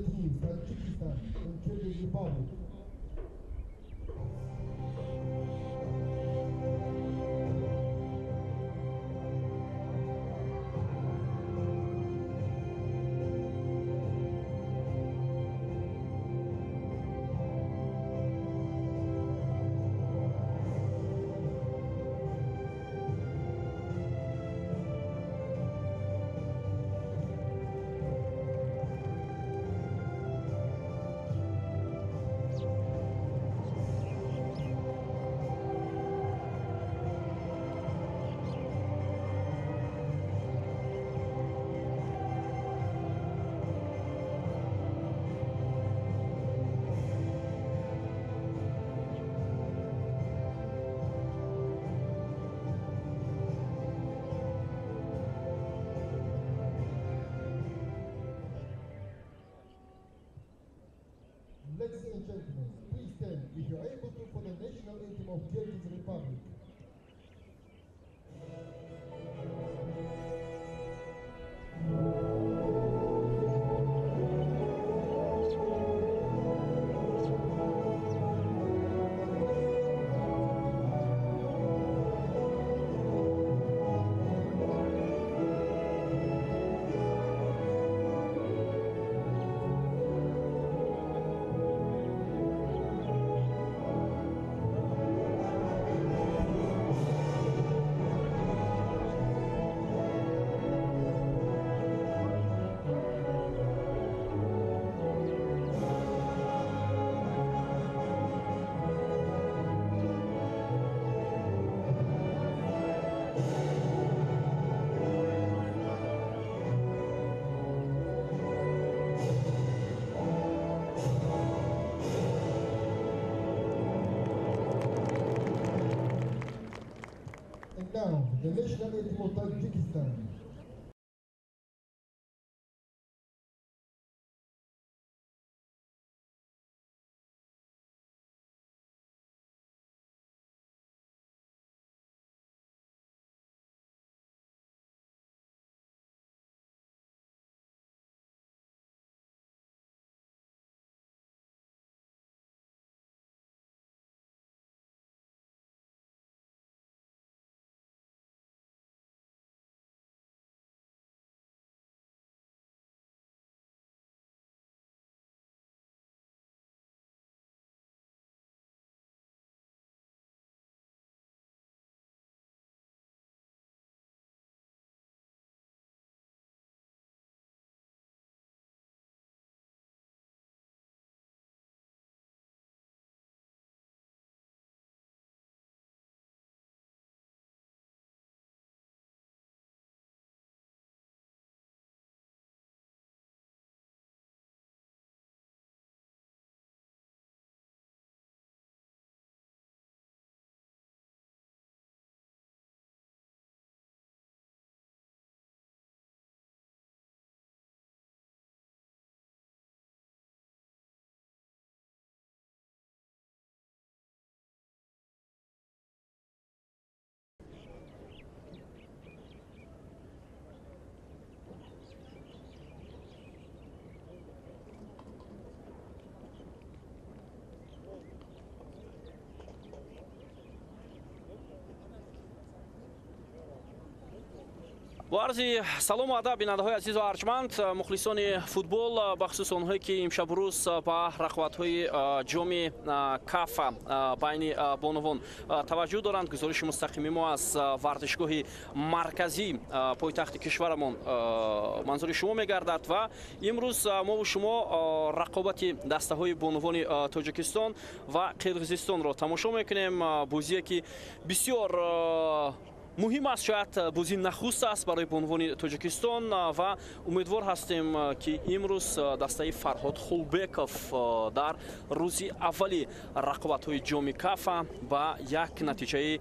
teams Tajikistan and Kyrgyz Republic. Ladies and gentlemen, please stand if you are able to for the national anthem of Kyrgyz Republic. And now, the national anthem of Tajikistan. Бо арзи салому адаб, бинандаҳои азизу арҷманд, мухлисони футбол, бахусус онҳое ки имшабу рӯз ба рақобатҳои ҷоми Кафа байни бонувон таваҷҷӯҳ доранд. Гузориши мустақими мо аз варзишгоҳи марказӣ пойтахти кишварамон манзури шумо мегардад ва имрӯз мову шумо рақобати дастаҳои бонувони Тоҷикистон ва Қирғизистонро тамошо мекунем. Бозие ки бисёр муҳим аст, шояд бозии нахуст аст барои бонувони Тоҷикистон ва умедвор ҳастем, ки имрӯз дастаи Фарҳод Хулбеков дар рӯзи аввали рақобатҳои ҷоми Кафа ба як натиҷаи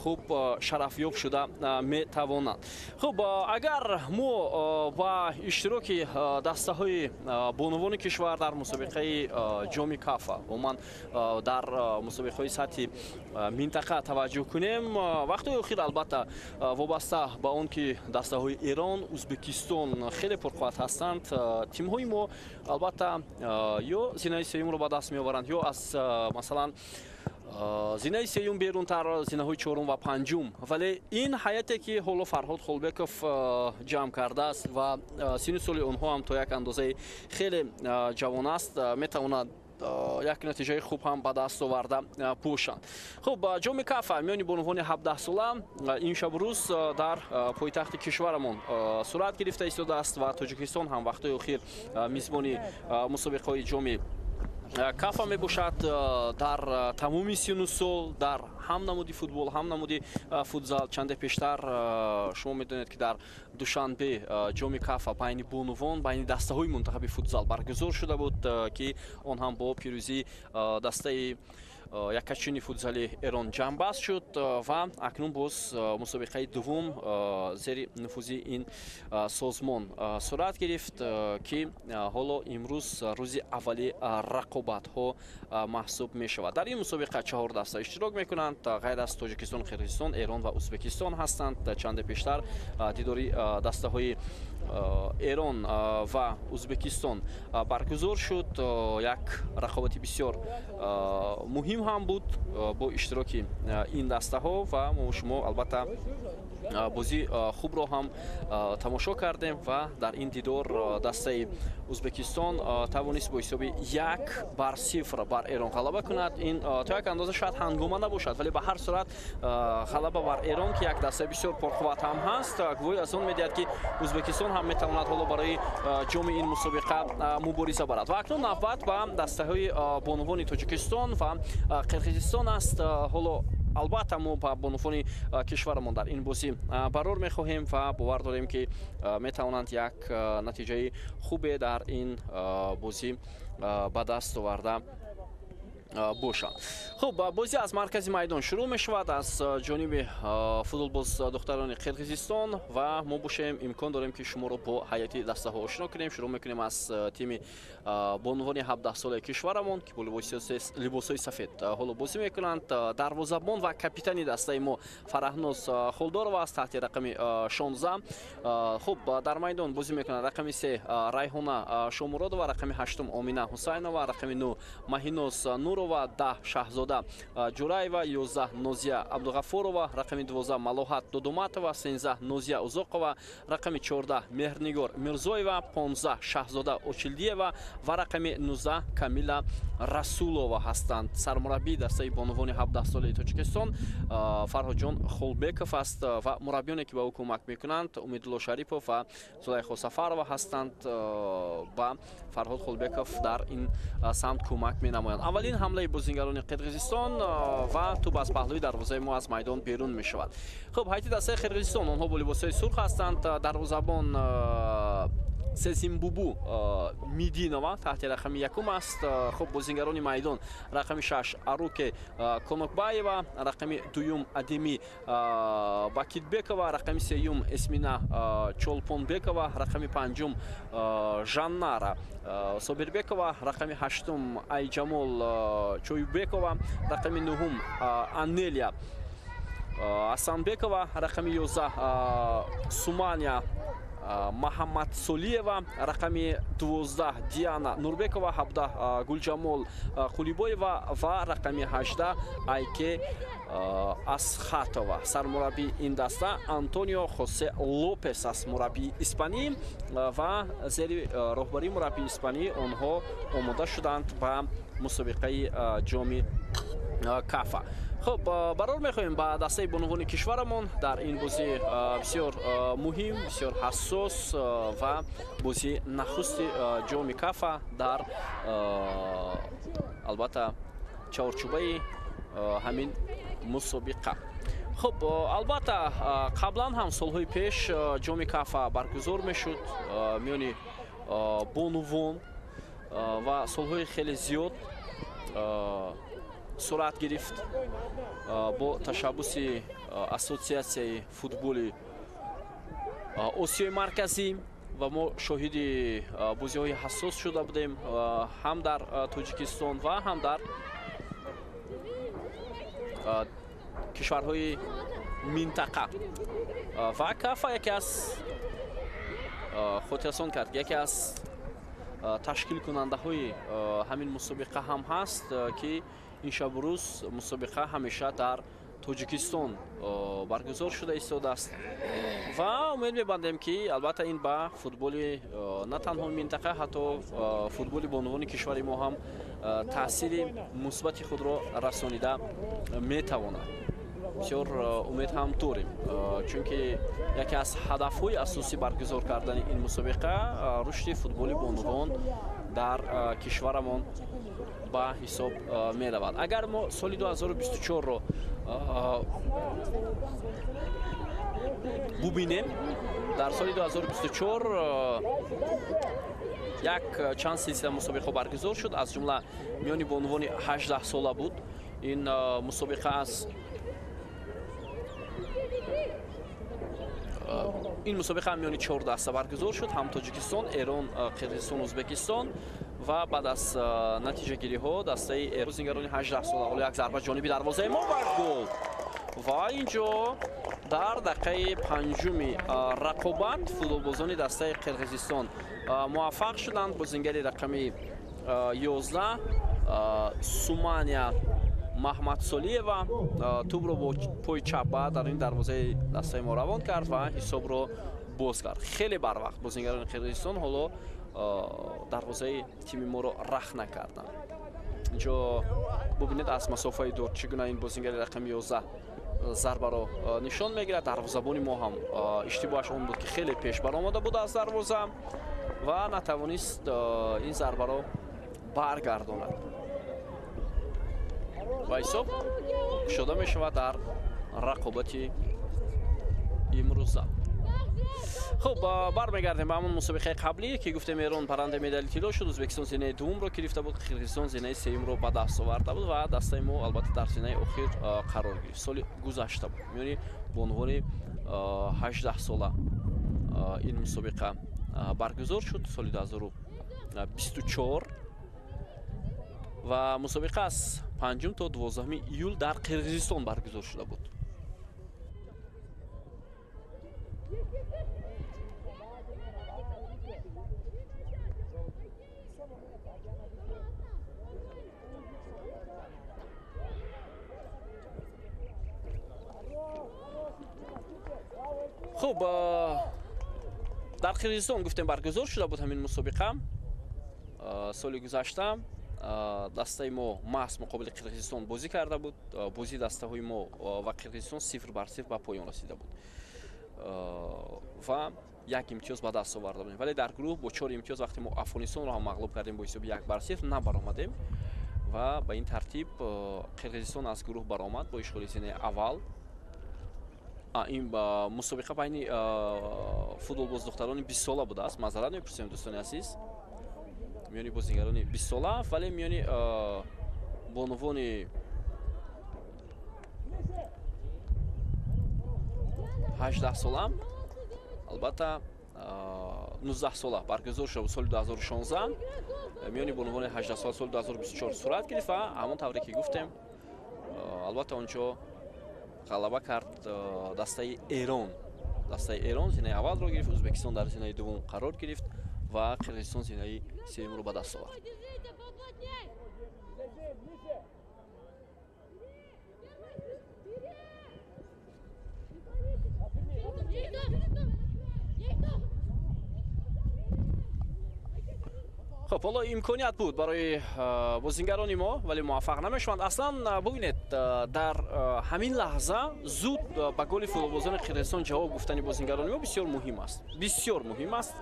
хуб шарафёб шуда метавонад. Хуб, агар мо ба иштироки дастаҳои бонувони кишвар дар мусобиқаи ҷоми Кафа, умуман дар мусобиқаҳои сатҳи минтақа таваҷҷӯҳ кунем, вақтҳои охир Албатта, вобаста ба он ки дастаҳои Эрон, Узбекистон хеле пурқувват ҳастанд, тимҳои мо албатта ё зинаи сеюмро ба даст меоваранд, ё аз масалан зинаи сеюм берунтар, зинаҳои чорум ва панҷум. Вале ин ҳайате ки ҳоло Фарҳод Холбеков ҷамъ кардааст ва синну соли онҳо ҳам то як андозаи хеле ҷавон аст, метавонад як натиҷаи хуб ҳам ба даст оварда бошанд. Хуб, ҷоми Кафа миёни бонувони 17сола ин шабу рӯз дар пойтахти кишварамон сурат гирифта истодааст ва Тоҷикистон ҳам вақтҳои охир мизбони мусобиқаҳои ҷоми Кафа мебошад дар тамоми сину сол, дар ҳам намуди футбол, ҳам намуди футзал. Чанде пештар шумо медонед, ки дар Душанбе ҷоми Кафа байни бонувон, байни дастаҳои мунтахаби футзал баргузор шуда буд, ки он ҳам бо пирӯзии дастаи яккачини футзали Эрон ҷамъбаст шуд ва акнун боз мусобиқаи дуввум зери нуфузи ин созмон сурат гирифт, ки ҳоло имрӯз рӯзи аввали рақобатҳо маҳсуб мешавад. Дар ин мусобиқа 4 даста иштирок мекунанд, ғайр аз Тоҷикистон, Қирғизистон, Эрон ва Узбекистон ҳастанд. Чанде пештар дидори дастаҳои Эрон ва Узбекистон баргузор шуд. Як рақобати бисёр муҳим ҳам буд бо иштироки ин дастаҳо ва мо шумо албатта бозии хубро ҳам тамошо кардем ва дар ин дидор дастаи Узбекистон тавонист бо ҳисоби 1-0 бар Эрон ғалаба кунад. Ин то як андоза шояд ҳангома набошад, вале ба ҳар сурат ғалаба бар Эрон, ки як дастаи бисёр пурқувват ҳам ҳаст, гувоҳӣ аз он медиҳад, ки Узбекистон ҳам метавонад ҳоло барои ҷоми ин мусобиқа мубориза барад. Ва акнун навбат ба дастаҳои бонувони Тоҷикистон ва Қирғизистон аст. Ҳоло албатта мо ба бонувони кишварамон дар ин бозӣ барор мехоҳем ва бовар дорем, ки метавонанд як натиҷаи хубе дар ин бозӣ ба даст оварда бошанд. Хуб, бозӣ аз маркази майдон шурӯъ мешавад аз ҷониби футболбоз духтарони Қирғизистон ва мо бошем имкон дорем, ки шуморо бо ҳайати дастаҳо ошино кунем. Шурӯъ мекунем аз тими бонувони 17солаи кишварамон, ки бо либосҳои сафед ҳоло бозӣ мекунанд. Дарвозабон ва капитани дастаи мо Фараҳноз Холдорова аст таҳти рақами 16. Хуб, дар майдон бозӣ мекунанд рақами 3 Райҳона Шомуродова, рақами 8 Омина Ҳусайнова, рақами 9 Маҳиноз Нурова, 10 Шаҳзода Ҷураева, 11 Нозия Абдуғафурова, рақами 12 Малоҳат Додуматова, 13 Нозия Узоқова, рақами 14 Меҳрнигор Мирзоева, 15 Шаҳзода Очилдиева ва рақами 19 Камила Расулова ҳастанд. Сармураббии дастаи бонувони 17солаи Тоҷикистон Фарҳодҷон Холбеков аст ва мураббиёне ки ба ӯ кӯмак мекунанд Умедулло Шарипов ва Зулайхо Сафарова ҳастанд. Ба Фарҳод Холбеков дар ин самт кӯмак менамоянд. Аввалин ҳамлаи бозингарони Қирғизистон ва тӯб аз паҳлӯи дарвозаи мо аз майдон берун мешавад. Хуб, ҳайати дастаи Қирғизистон, онҳо бо либосҳои сурх ҳастанд. Дарвозабон Сезимбубу Мидинова таҳти рақами 1 аст. Хуб, бозингарони майдон рақами 6 Аруке Конокбаева, рақами 2 Адеми Бакитбекова, рақами 3 Эсмина Чолпонбекова, рақами 5 Жаннара Собирбекова, рақами 8 Айҷамол Чоюбекова, рақами 9 Анелия Асанбекова, рақами 11 Сумания Маҳаммадсолиева, рақами 12 Диана Нурбекова, 17 Гулҷамол Қулибоева ва рақами 18 Айке Асхатова. Сармураббии ин даста Антонио Хосе Лопес аст, мураббии испанӣ, ва зери роҳбарии мураббии испанӣ онҳо омода шуданд ба мусобиқаи ҷоми Кафа. Хуб, барор мехоҳем ба дастаи бонувони кишварамон дар ин бозӣ бисёр муҳим, бисёр ҳассос ва бозии нахусти ҷоми Кафа дар албатта чаҳорчӯбаи ҳамин мусобиқа. Хуб, албатта қаблан ҳам солҳои пеш ҷоми Кафа баргузор мешуд миёни бонувон ва солҳои хеле зиёд сурат гирифт бо ташаббуси ассотсиатсияи футболи Осиёи Марказӣ ва мо шоҳиди бозиҳои ҳассос шуда будем ҳам дар Тоҷикистон ва ҳам дар кишварҳои минтақа. Ва Кафа яке аз хотиррасон кард, яке аз ташкилкунандаҳои ҳамин мусобиқа ҳам ҳаст, ки ин шабу рӯз мусобиқа ҳамеша дар Тоҷикистон баргузор шуда истодааст. Ва умед мебандем, ки албатта ин ба футболи на танҳо минтақа, ҳатто футболи бонувони кишвари мо ҳам таъсири мусбати худро расонида метавонад. Бисёр умед ҳам дорем, чунки яке аз ҳадафҳои асосӣ баргузор кардани ин мусобиқа рушди футболи бонувон дар кишварамон ба ҳисоб меравад. Агар мо соли 2024-ро бубинем, дар соли 2024 як чанд силсила мусобиқаҳо баргузор шуд, аз ҷумла миёни бонувони 18 сола буд. Ин мусобиқа аз ин мусобиқа миёни 4 даста баргузор шуд: ҳам Тоҷикистон, Эрон, Қирғизистон, Ӯзбекистон. Ва баъд аз натиҷагириҳо дастаи Эрон бозингарони 18 сола ҳоло як зарба ҷониби дарвозаи мо ва гол. Ва инҷо дар дақиқаи панҷуми рақобат футболбозони дастаи Қирғизистон муваффақ шуданд. Бозингари рақами 11 Сумания Маҳмадсолиева тӯбро бо пои чап ба дар ин дарвозаи дастаи мо равон кард ва ҳисобро боз кард. Хеле барвақт бозингарони Қирғизистон ҳоло дарвозаи тими моро рах накарданд. Инҷо бубинед, аз масофаи дур чӣ гуна ин бозингари рақами 11 зарбаро нишон мегирад. Дарвозабони мо ҳам иштибоҳаш он буд, ки хеле пеш баромада буд аз дарвоза ва натавонист ин зарбаро баргардонад. Ва ҳисоб кушода мешавад дар рақобати имрӯза. Хуб, бармегардем ба ҳамон мусобиқаи қаблӣ, ки гуфтем Эрон паррандаи медали тилло шуд, Ӯзбекистон зинаи дуввумро гирифта буд, Қирғизистон зинаи сеюмро ба даст оварда буд ва дастаи мо албатта дар зинаи охир қарор гирифт. Соли гузашта буд, миёни бонувони 18 сола ин мусобиқа баргузор шуд соли 2024 ва мусобиқа аз 5 то 12 июл дар Қирғизистон баргузор шуда буд. Хуб, дар Қирғизистон гуфтем баргузор шуда буд ҳамин мусобиқа соли гузашта. Дастаи мо маҳз муқобили Қирғизистон бозӣ карда буд. Бозии дастаҳои мо ва Қирғизистон 0-0 ба поён расида буд ва як имтиёз ба даст оварда будем. Вале дар гурӯҳ бо 4 имтиёз вақте мо Афғонистонро ҳам мағлуб кардем бо ҳисоби 1-0 набаромадем ва ба ин тартиб Қирғизистон аз гурӯҳ баромад бо ишғоли зинаи аввал. Ин мусобиқа байни футболбоз духтарони 20 сола будааст. Маъзарат мепурсем, дӯстони азиз, миёни бозингарони 20 сола, вале миёни бонувони 18 сола, албатта 19 сола баргузор шуда соли 2016, миёни бонувони 18 сола соли 2024 сурат гирифт ва ҳамон тавре ки гуфтем, албатта онҷо ғалаба кард дастаи Эрон. Дастаи Эрон зинаи аввалро гирифт, Ӯзбекистон дар зинаи дуввум қарор гирифт ва Қирғизистон зинаи сеюмро ба даст овард. Хуб, ҳоло имконият буд барои бозингарони мо, вале муваффақ намешаванд. Аслан бубинед, дар ҳамин лаҳза зуд ба голи футболбозони Қирғизистон ҷавоб гуфтани бозингарони мо бисёр муҳим аст. Бисёр муҳим аст.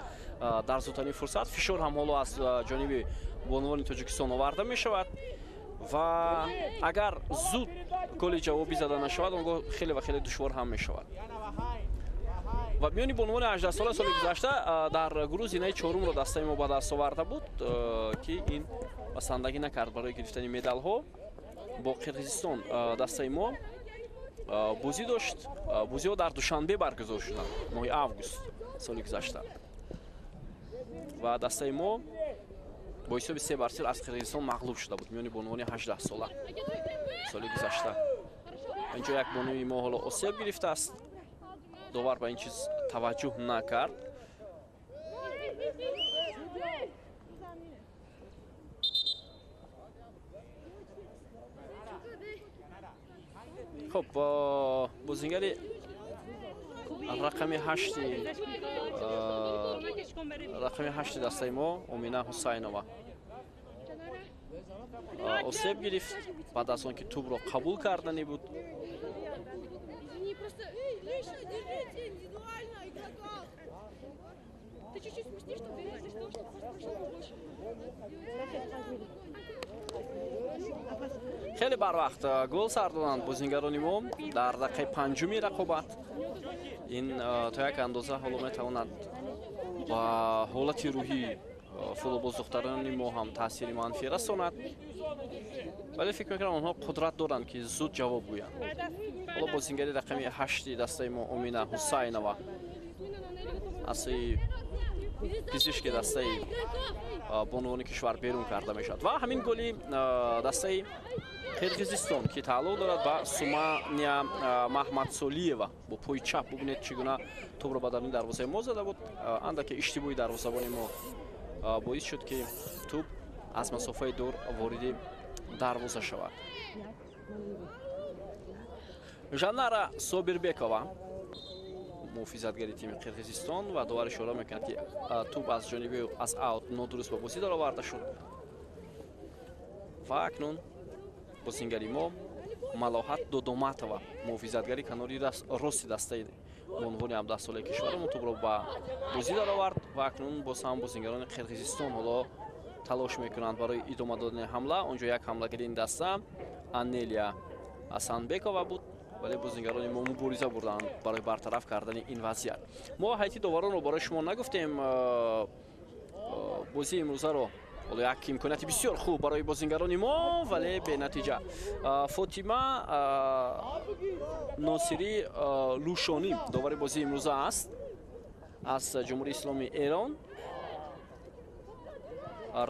Дар зудтарин фурсат фишор ҳам ҳоло аз ҷониби бонувони Тоҷикистон оварда мешавад ва агар зуд голи ҷавобӣ зада нашавад, он гоҳ хеле ва хеле душвор ҳам мешавад. Ва миёни бонувони 18 сола соли гузашта дар гурӯҳ зинаи чорумро дастаи мо ба даст оварда буд, ки ин басандагӣ накард барои гирифтани медалҳо. Бо Қирғизистон дастаи мо бозӣ дошт. Бозиҳо дар Душанбе баргузор шуданд моҳи август соли гузашта ва дастаи мо бо ҳисоби 3-0 аз Қирғизистон мағлуб шуда буд миёни бонувони 18 сола соли гузашта. Инҷо як бонуи мо ҳоло осеб гирифтааст. Довар ба ин чиз таваҷҷӯҳ накард. Хуб, бозингари рақами 8 дастаи мо Омина Ҳусайнова осеб гирифт баъд аз он ки тӯбро қабул карданӣ буд. Хеле барвақт гол сар доданд бозингарони мо дар дақиқаи панҷуми рақобат. Ин то як андоза ҳоло метавонад ба ҳолати рӯҳии футболбоз духтарони мо ҳам таъсири манфӣ расонад, вале фикр мекунам онҳо қудрат доранд, ки зуд ҷавоб гӯянд. Ҳоло бозингари рақами 8 дастаи мо Омина Ҳусайнова аз сӯи пизишки дастаи бонувони кишвар берун карда мешавад ва ҳамин голи дастаи Қирғизистон, ки тааллуқ дорад ба Сумания Маҳмадсолиева, бо пои чап. Бубинед, чӣ гуна тӯбро ба даруни дарвозаи мо зада буд. Андаке иштибоҳи дарвозабони мо боис шуд, ки тӯб аз масофаи дур вориди дарвоза шавад. Жанара Собирбекова, муҳофизатгари тими Қирғизистон, ва довар ишора мекунад, ки тӯб аз ҷониби аз аут нодуруст ба бозӣ дароварда шуд. Ва акнун бозингари мо Малоҳат Додоматова, муҳофизатгари канори рости дастаи бонувони 17-солаи кишварамон, тӯбро ба бозӣ даровард ва акнун боз ҳам бозингарони Қирғизистон ҳоло талош мекунанд барои идома додани ҳамла. Онҷо як ҳамлагари ин даста Анелия Асанбекова буд, вале бозингарони мо мубориза бурданд барои бартараф кардани ин вазъият. Мо ҳайати доваронро барои шумо нагуфтем. Бозии имрӯзаро ҳоло як имконияти бисёр хуб барои бозингарони мо, вале бенатиҷа. Фотима Носирӣ Лушонӣ довари бозии имрӯза аст аз Ҷумҳурии Исломии Эрон.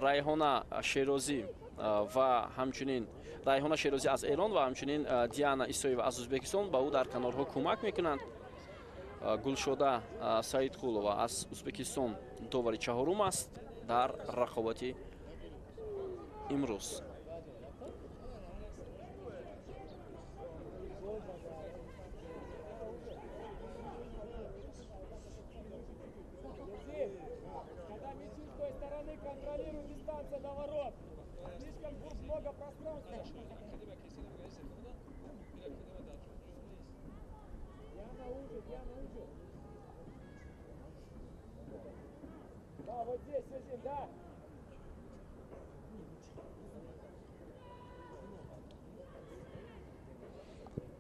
Райҳона Шерозӣ ва ҳамчунин Райҳона Шерозӣ аз Эрон ва ҳамчунин Диана Исоева аз Ӯзбекистон ба ӯ дар канорҳо кӯмак мекунанд. Гулшода Саидқулова аз Ӯзбекистон довари чаҳорум аст дар рақобати имрӯз.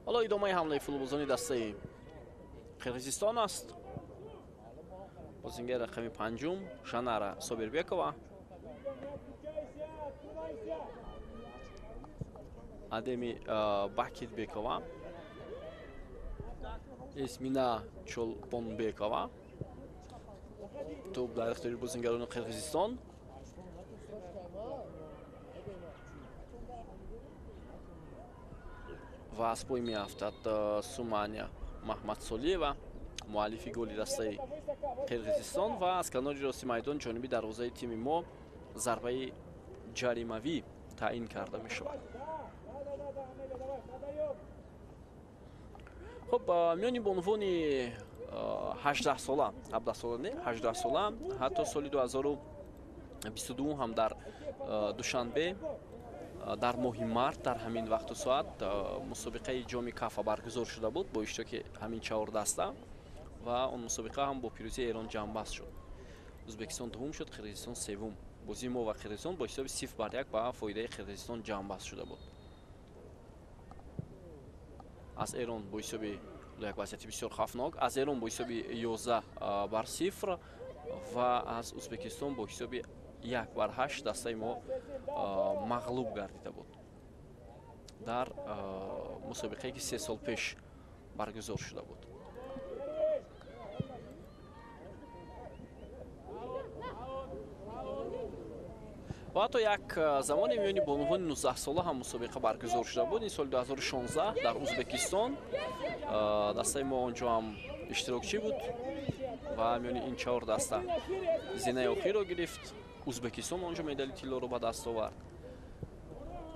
Ҳоло идомаи ҳамлаи футболбозони дастаи Қирғизистон аст. Бозингари рақами панҷум Жанара Собирбекова, Адеми Бакитбекова, Эсмина Чолпонбекова. Тӯб дар ихтиёри бозингарони Қирғизистон. Ва аз пой меафтад Сумания Маҳмадсолиева, муаллифи голи дастаи Қирғизистон, ва аз канори рости майдон ҷониби дарвозаи тими мо зарбаи ҷаримавӣ таъин карда мешавад. Хуб, миёни бонувони 18 сола, 17 сола не, 18 сола, ҳатто соли 2022 ҳам дар Душанбе дар моҳи март дар ҳамин вақту соат мусобиқаи ҷоми Кафа баргузор шуда буд бо иштироки ҳамин чаҳор даста ва он мусобиқа ҳам бо пирӯзии Эрон ҷамъбаст шуд. Ӯзбекистон дуввум шуд, Қирғизистон севум. Бозии мо ва Қирғизистон бо ҳисоби 0-1 ба фоидаи Қирғизистон ҷамъбаст шуда буд. Аз Эрон бо ҳисоби як вазъияти бисёр хавфнок, аз Эрон бо ҳисоби 11-0 ва аз Ӯзбекистон бо ҳисоби 1-8 дастаи мо мағлуб гардида буд дар мусобиқае ки 3 сол пеш баргузор шуда буд. Ва ҳатто як замоне миёни бонувони 19 сола ҳам мусобиқа баргузор шуда буд. Ин соли 2016 дар Узбекистон дастаи мо он ҷо ҳам иштирокчӣ буд ва миёни ин чаҳор даста зинаи охирро гирифт. Узбекистон он ҷо медали тиллоро ба даст овард.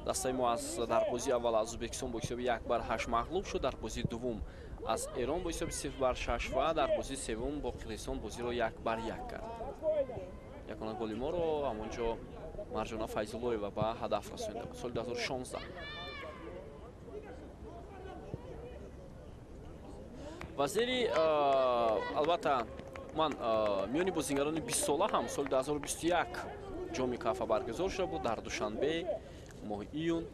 Дастаи мо аз дар бозии аввал аз Узбекистон бо ҳисоби 1-8 мағлуб шуд, дар бозии дуввум аз Эрон бо ҳисоби 0-6 ва дар бозии севум бо Қирғизистон бозиро 1-1 кард. Ягона голи моро ҳамон ҷо Марҷона Файзуллоева ба ҳадаф расонида буд соли 2016. Ва зери, албатта, ман миёни бозингарони 20 сола ҳам соли 2021 Ҷоми Кафа баргузор шуда буд дар Душанбе, моҳи июн.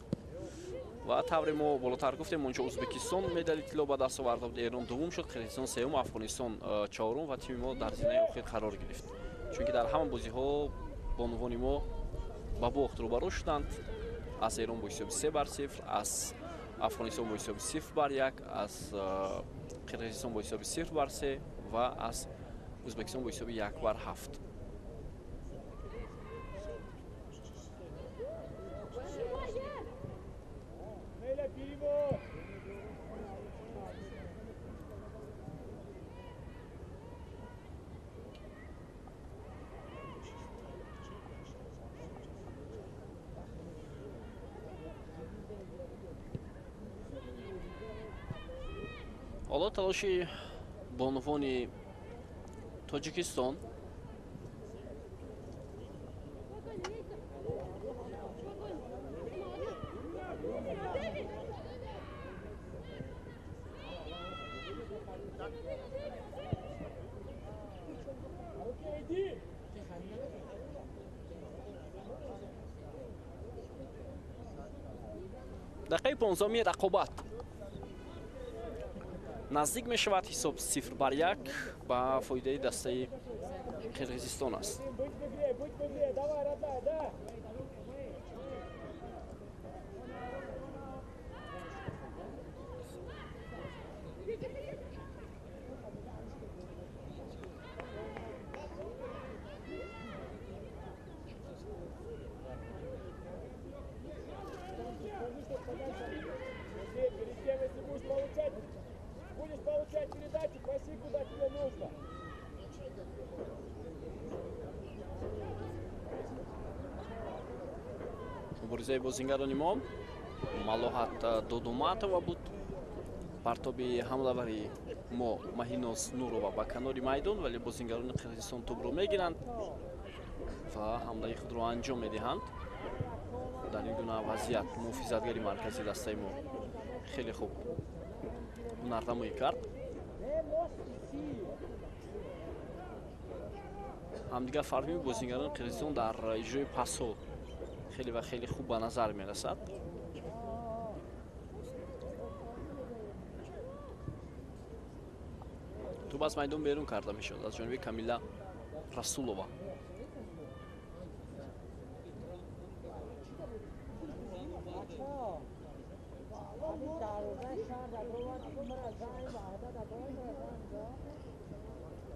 Ва тавре мо болотар гуфтем, онҷо Узбекистон медали тилло ба даст оварда буд, Эрон дуввум шуд, Қирғизистон сеюм, Афғонистон чорум ва тими мо дар зинаи охир қарор гирифт, чунки дар ҳама бозиҳо бонувони мо ба бохт рӯбарӯ шуданд: аз Эрон бо ҳисоби 3-0, аз Афғонистон бо ҳисоби 0-1, аз Қирғизистон бо ҳисоби 0-3 ва аз Узбекистон бо ҳисоби 1-7. Неля, перевод! Ҳоло талоши бонувони Тоҷикистон. Окей, иди! Дақиқаи 15-уми рақобат наздик мешавад, ҳисоб 0-1 ба фоидаи дастаи Қирғизистон аст. Быть в игре, быть в игре! Давай, родная, да! Перед тем, если будешь получать передачу, паси куда тебе нужно. Муборизаи бозингарони мо, Малоҳат Додуматова буд. Партоби ҳамлавари мо Маҳиноз Нурова ба канори майдон, вале бозингарони Қирғизистон тӯбро мегиранд ва ҳамлаи худро анҷом медиҳанд. Дар ин гуна вазъият муҳофизатгари маркази дастаи мо хеле хуб ҳунарнамоӣ кард. Ҳамдигар фарҳими бозингарони Қирғизистон дар иҷрои пасҳо хеле ва хеле хуб ба назар мерасад. Тӯб аз майдон берун карда мешавад аз ҷониби Камила Расулова.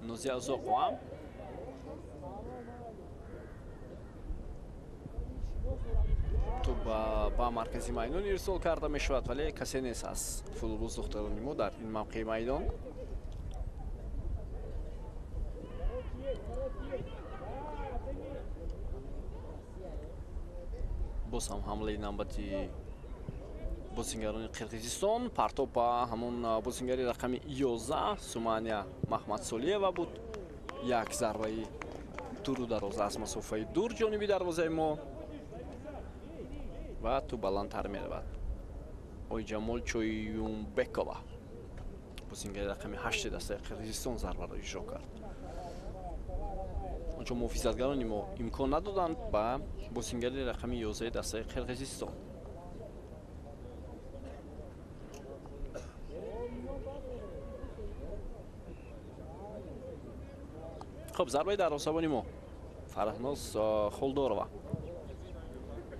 Нозия Узоқова. Тӯб ба маркази майдон ирсол карда мешавад, вале касе нест аз футболбоз духтарони мо дар ин мавқеи майдон. Есть, есть. Да, отойди. Боз ҳам ҳамлаи навбати бозингарони Қирғизистон. Партоб ба ҳамон бозингари рақами 11 Сумания Маҳмадсолиева буд. Як зарбаи дуру дароз аз масофаи дур ҷониби дарвозаи мо ва тӯб баландтар меравад. Ойҷамол Чоюмбекова, бозингари рақами 8-и дастаи Қирғизистон, зарбаро иҷро кард. Онҷо муҳофизатгарони мо имкон надоданд ба бозингари рақами 11-и дастаи Қирғизистон. Хуб, зарбаи дарвозабони мо Фараҳноз Холдорова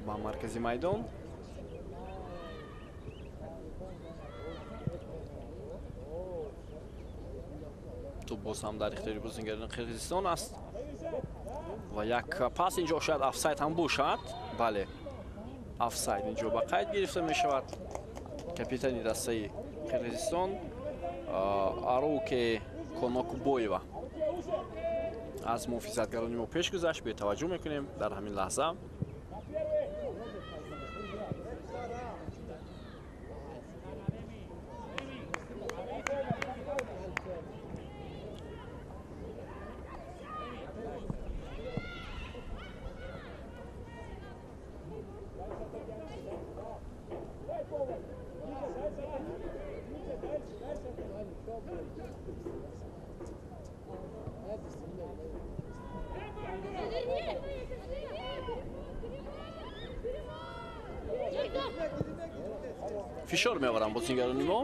ба маркази майдон. Тӯб боз ҳам дар ихтиёри бозингарони Қирғизистон аст. Ва як пас инҷо шояд офсайд ҳам бошад. Бале, офсайд инҷо ба қайд гирифта мешавад. Капитани дастаи Қирғизистон Аруке Конокбоева аз муҳофизатгарони мо пеш гузашт. Бетаваҷҷӯҳ мекунем дар ҳамин лаҳза. Фишор меоваранд бозингарони мо.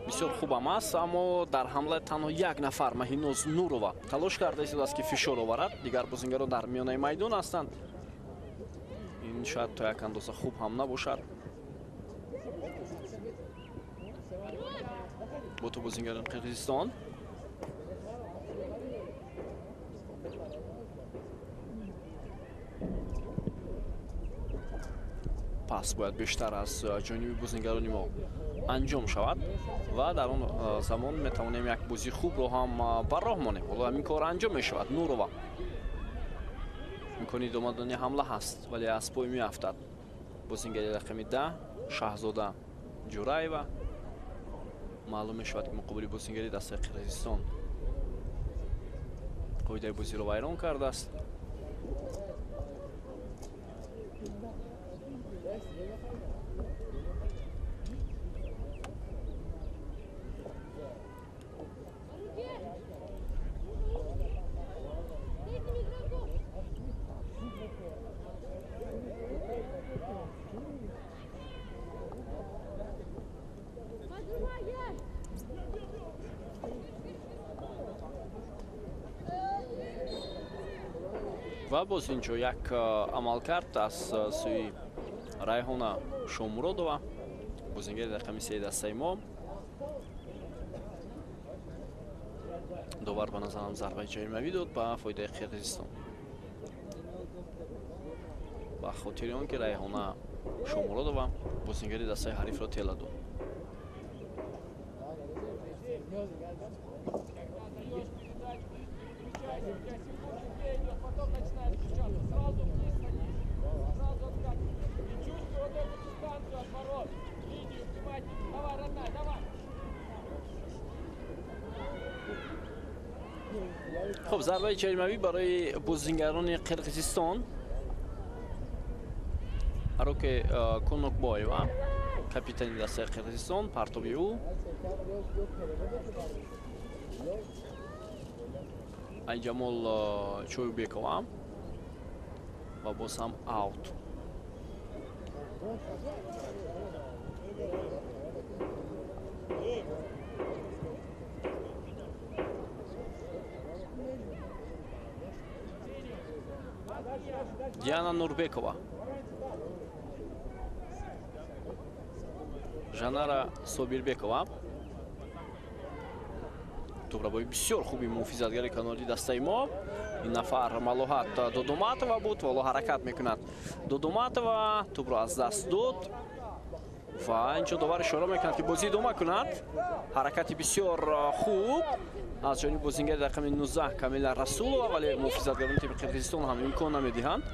Бисёр хубам аст, аммо дар ҳамла танҳо як нафар Маҳиноз Нурова талош карда истодааст, ки фишор оварад. Дигар бозингарон дар миёнаи майдон ҳастанд. Ин шояд то як андоза хуб ҳам набошад. Бо ту бозингарони Қирғизистон. Пас бояд бештар аз ҷониби бозингарони мо анҷом шавад ва дар он замон метавонем як бозии хубро ҳам бар роҳ монем. Ҳоло ҳамин кор анҷом мешавад. Нурова имкони идома додани ҳамла ҳаст, вале аз пой меафтад. Бозингари рақами 10 Шаҳзода Ҷураева. Маълум мешавад, ки муқобили бозингари дастаи Қирғизистон қоидаи бозиро вайрон кардааст. Ва боз инҷо як амалкард аз сӯи Райҳона Шомуродова, бозингари рақами 3 дастаи мо. Довар ба назарам зарбаи ҷаримавӣ дод ба фоидаи Қирғизистон. Ба хотири он ки Райҳона Шомуродова бозингари дастаи ҳарифро тела дод. Хуб, зарбаи ҷаримавӣ барои бозингарони Қирғизистон. Аруке Конокбоева, капитани дастаи Қирғизистон, партоби ӯ. Айҷамол Чойбекова ва боз ҳам аут. Диана Нурбекова, Жанара Собирбекова. Тӯбрабои бисёр хуби муҳофизатгари канори дастаи мо. Ин нафар Малоҳат Додоматова буд, вало ҳаракат мекунад. Додоматова тӯбро аз даст дод ва инҷо довар ишора мекунад, ки бозӣ идома кунад. Ҳаракати бисёр хуб аз ҷониби бозингари рақами 19 Камила Расулова, вале муҳофизатгарони тими Қирғизистон ҳам имкон намедиҳанд.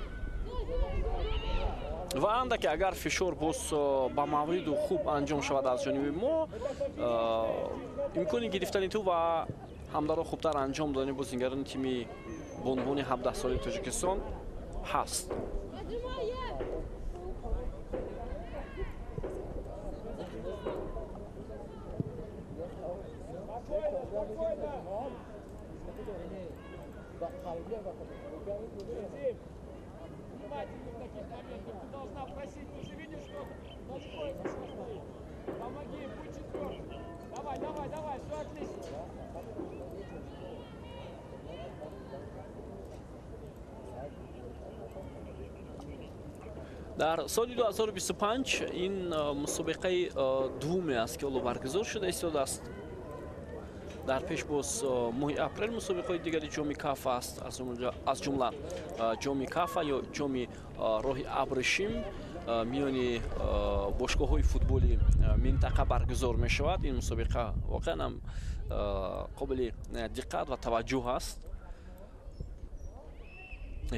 Ва андаке агар фишор боз ба мавриду хуб анҷом шавад аз ҷониби мо, имкони гирифтани тӯб ва ҳамдаро хубтар анҷом додани бозингарони тими бонувони 17-солаи Тоҷикистон ҳаст. Внимательный в таких моментах. Ты должна просить. Ты же видишь, что Ночкоев стоит. Помоги, будь четвертым. Давай, давай, давай, все отлично. Дар соли 2025 ин мусобиқаи дуввуме аст, ки ҳоло баргузор шуда истодааст. Дар пеш боз моҳи апрел мусобиқаҳои дигари ҷоми Кафа аст, аз ҷумла ҷоми Кафа ё ҷоми роҳи абрешим миёни бошгоҳҳои футболи минтақа баргузор мешавад. Ин мусобиқа воқеан ҳам қобили диққат ва таваҷҷӯҳ аст.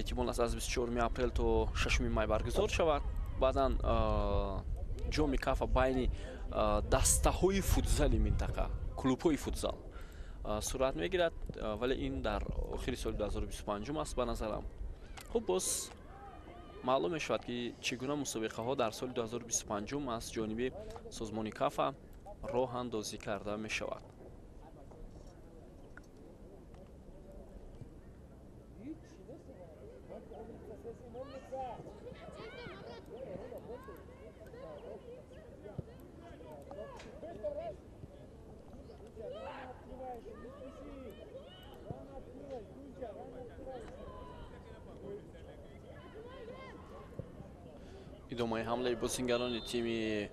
Эҳтимол аст аз 24 апрел то 6 май баргузор шавад. Баъдан ҷоми Кафа байни дастаҳои футзали минтақа, клубҳои футзал сурат мегирад, вале ин дар охири соли 2025 аст ба назарам. Хуб, боз маълум мешавад, ки чӣ гуна мусобиқаҳо дар соли 2025 аз ҷониби созмони Кафа роҳандозӣ карда мешавад. Идомаи ҳамлаи бозингарони тими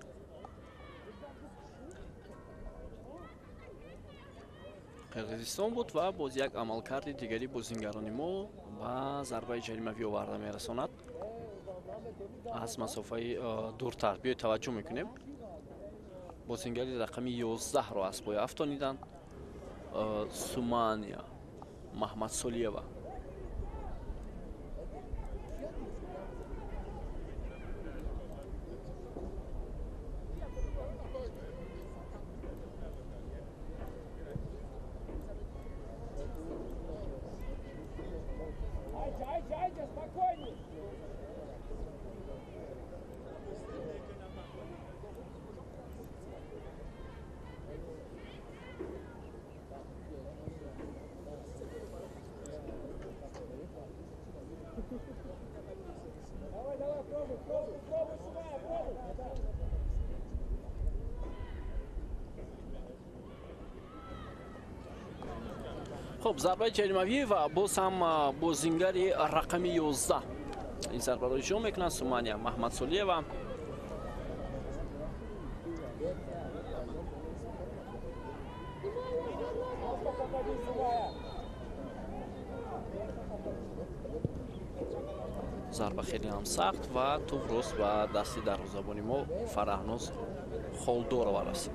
Қирғизистон буд ва боз як амалкарди дигари бозингарони мо ба зарбаи ҷаримавӣ оварда мерасонад аз масофаи дуртар. Биёед таваҷҷӯҳ мекунем. Бозингари рақами 11-ро аз пой афтониданд, Сумания Маҳмадсолиева. Хуб, зарбаи ҷаримавӣ ва боз ҳам бозингари рақами 11 ин зарбаро иҷро мекунад, Сумания Маҳмадсолиева. Зарба хеле ҳам сахт ва тӯб рост ба дасти дарвозабони мо Фараҳноз Холдорова расид.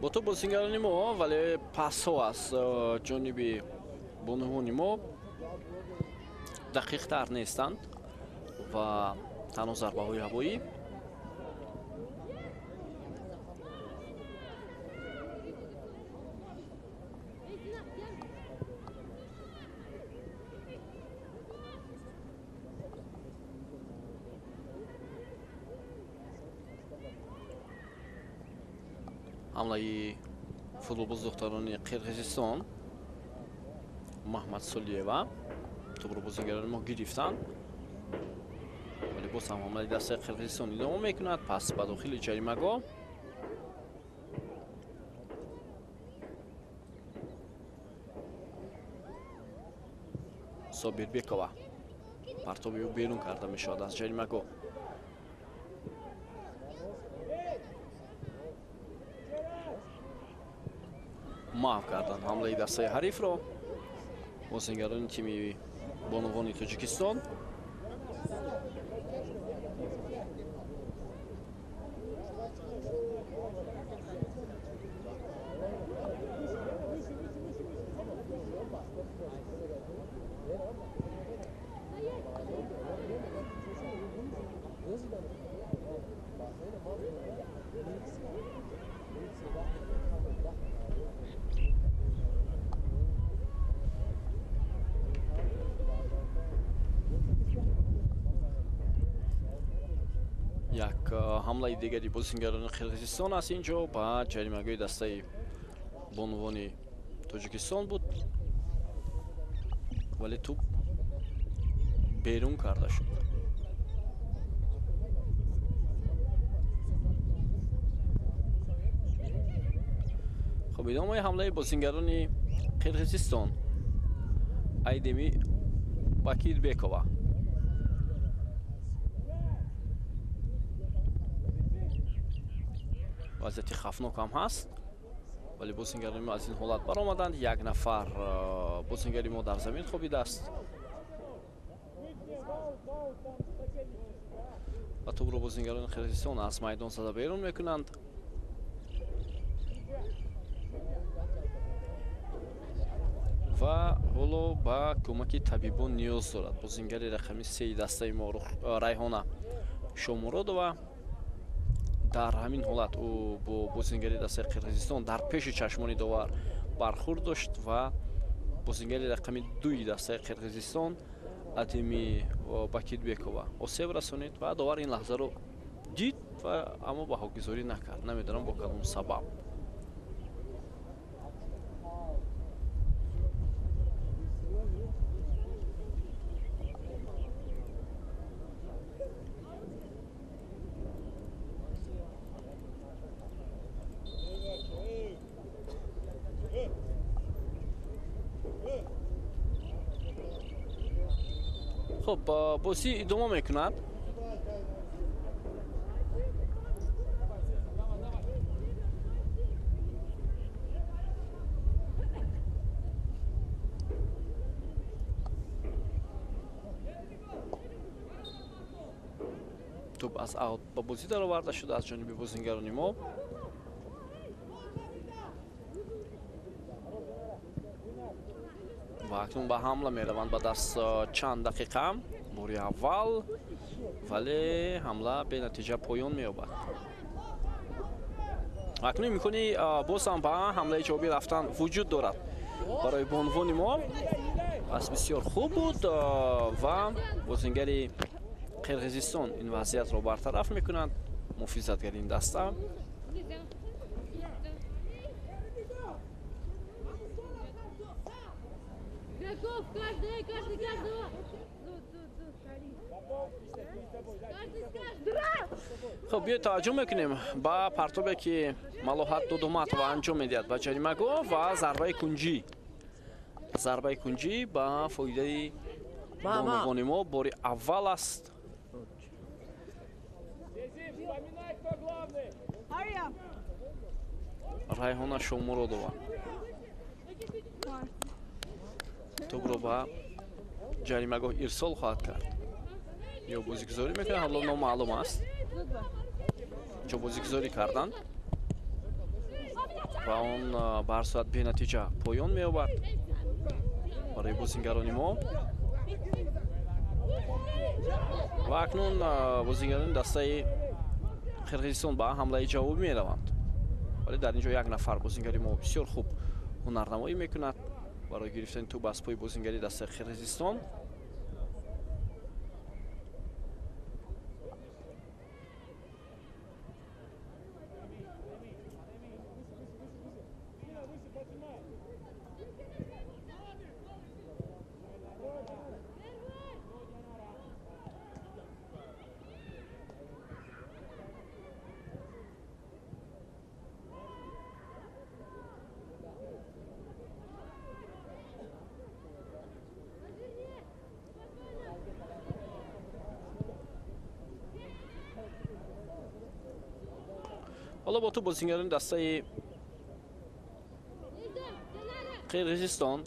Бо тӯб бозингарони мо, вале пасҳо аз ҷониби бонувони мо дақиқтар нестанд ва танҳо зарбаҳои ҳавоӣ. Ҳамлаи футболбоз духтарони Қирғизистон Маҳмадсолиева тӯбро бозингарони мо гирифтанд, вале боз ҳам ҳамлаи дастаи Қирғизистон идома мекунад. Пас ба дохили ҷаримагоҳ Собирбекова партоби ӯ берун карда мешавад аз ҷаримагоҳ. Маҳв карданд ҳамлаи дастаи ҳарифро бозингарони тими бонувони Тоҷикистон. Як Ҳамлаи дигари бозингарони Қирғизистон аст инҷо ба ҷаримагоҳи дастаи бонувони Тоҷикистон буд, вале тӯб берун карда шуд. Хуб, идомаи ҳамлаи бозингарони Қирғизистон. Айдеми Бакирбекова. Вазъияти хавфнок ҳам ҳаст, вале бозингарони мо аз ин ҳолат баромаданд. Як нафар бозингари мо дар замин хобидааст ва тӯбро бозингарони Қирғизистон аз майдон зада берун мекунанд. Ва ҳоло ба кӯмаки табибон ниёз дорад бозингари рақами сеи дастаи мо Райҳона Шомуродова. Дар ҳамин ҳолат ӯ бо бозингари дастаи Қирғизистон дар пеши чашмони довар бархӯрд дошт ва бозингари рақами дуи дастаи Қирғизистон Адеми Бакирбекова осеб расонид ва довар ин лаҳзаро дид ва аммо баҳогузорӣ накард. Намедонам бо кадом сабаб. Хуб, бозӣ идома мекунад. Тӯб аз аут ба бозӣ дароварда шуда аз ҷониби бозингарони мо. Ва акнун ба ҳамла мераванд баъд аз чанд дақиқа бори аввал, вале ҳамла бенатиҷа поён меёбад. Акнун имкони боз ҳам ба ҳамлаи ҷавобӣ рафтан вуҷуд дорад барои бонувони мо. Пас бисёр хуб буд ва бозингари Қирғизистон ин вазъиятро бартараф мекунад. Муҳофизатгари ин даста. Хуб, биёед таваҷҷӯҳ мекунем ба партобе ки Малоҳат Додуматова анҷом медиҳад ба ҷаримагоҳ ва зарбаи кунҷӣ. Зарбаи кунҷӣ ба фоидаи бонувони мо бори аввал аст. Райҳона Шомуродова тӯбро ба ҷаримагоҳ ирсол хоҳад кард ё бозигузорӣ мекунад, ҳоло номаълум аст. Инҷо бозигузорӣ карданд ва он ба ҳар сурат бенатиҷа поён меёбад барои бозингарони мо. Ва акнун бозингарони дастаи Қирғизистон ба ҳамлаи ҷавобӣ мераванд, вале дар ин ҷо як нафар бозингари мо бисёр хуб ҳунарнамоӣ мекунад барои гирифтани тӯб аз пои бозингари дастаи Қирғизистон. Ҳоло бо тӯб бозингарони дастаи Қирғизистон.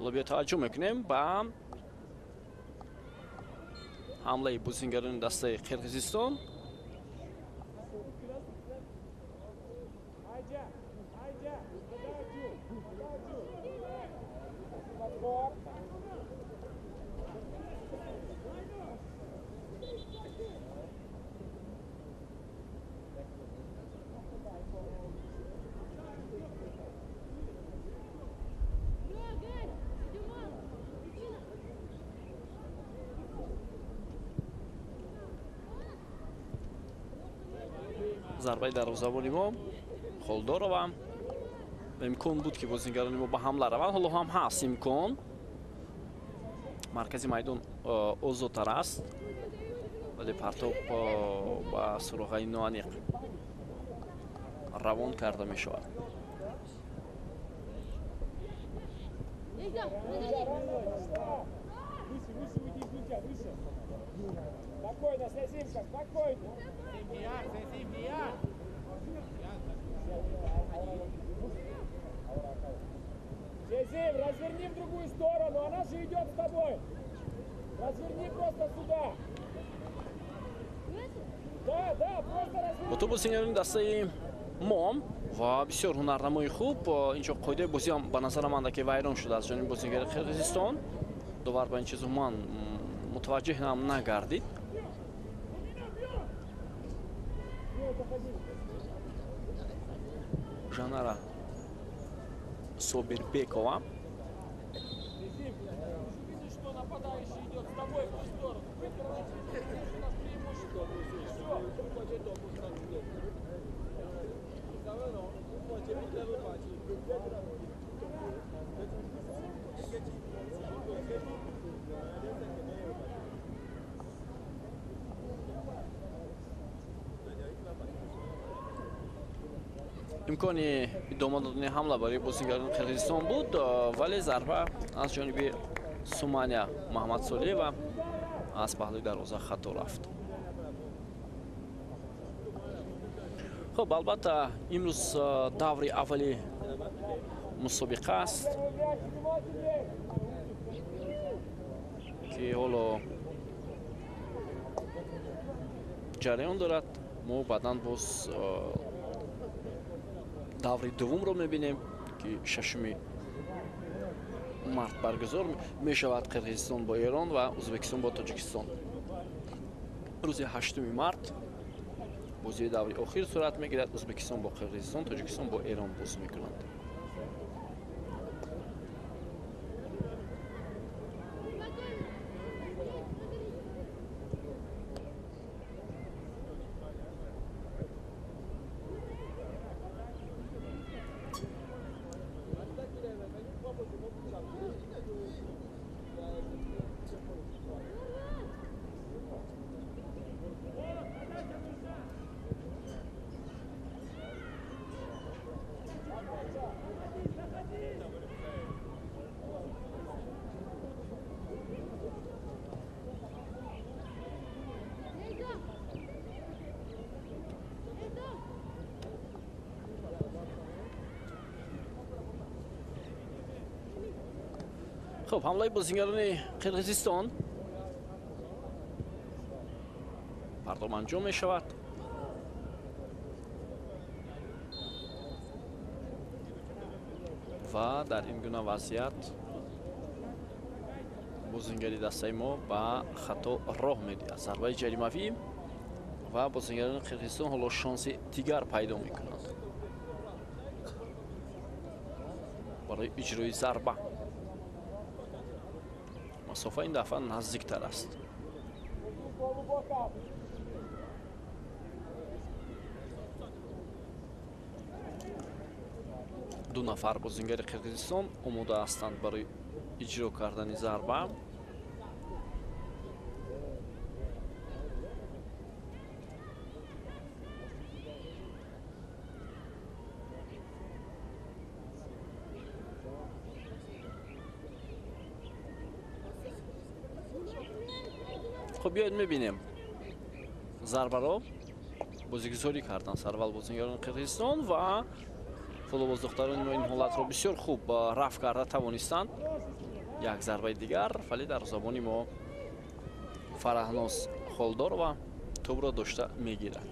Ҳоло биё таваҷҷӯҳ мекунем ба ҳамлаи бозингарони дастаи Қирғизистон. Зарбаи дарвозабони мо Холдорова. Имкон буд ки бозингарони мо ба ҳамла раванд, ҳоло ҳам ҳаст имкон. Маркази майдон озодтар аст, вале партоб ба суроғаи ноаниқ равон карда мешавад. Спокойно, Сезимка, спокойно. Сезим, разверни в другую сторону, она же идет с тобой. Разверни просто сюда. Да, да, просто разверни. Бо ту бозингарони дастаи мо ва бисёр ҳунарнамои хуб. Инҷо қоидаи бозӣ ҳам ба назарам андаке вайрон шуда аз ҷониби бозингари Қирғизистон. Довар ба ин чиз умуман мутаваҷҷеҳ ҳам нагардид. Жанара Собирбекова. Что нападающий идет с тобой в ту сторону. У нас преимущество. Имкони идома додани ҳамла барои бозингарони Қирғизистон буд, вале зарба аз ҷониби Сумания Маҳмадсолиева аз паҳлӯи дарвоза хато рафт. Хуб, албатта имрӯз даври аввали мусобиқа аст, ки ҳоло ҷараён дорад. Мо баъдан боз даври дуввумро мебинем, ки 6 март баргузор мешавад. Қирғизистон бо Эрон ва Ӯзбекистон бо Тоҷикистон. Рӯзи 8 март бозии даври охир сурат мегирад. Ӯзбекистон бо Қирғизистон, Тоҷикистон бо Эрон бозӣ мекунанд. Хуб, ҳамлаи бозингарони Қирғизистон пардом анҷом мешавад. Ва дар ин гуна вазъият бозингари дастаи мо ба хато роҳ медиҳад. Зарбаи ҷаримавӣ ва бозингарони Қирғизистон ҳоло шонси дигар пайдо мекунанд барои иҷрои зарба. Масофа ин дафъа наздиктар аст. Ду нафар бозингари Қирғизистон омода ҳастанд барои иҷро кардани зарба. Хуб, биёед мебинем зарбаро бозигузорӣ карданд сарвал бозингарони Қирғизистон ва футболбоздухтарони мо ин ҳолатро бисёр хуб рафт карда тавонистанд. Як зарбаи дигар, вале дарвозабони мо Фараҳноз Холдорова тӯбро дошта мегирад.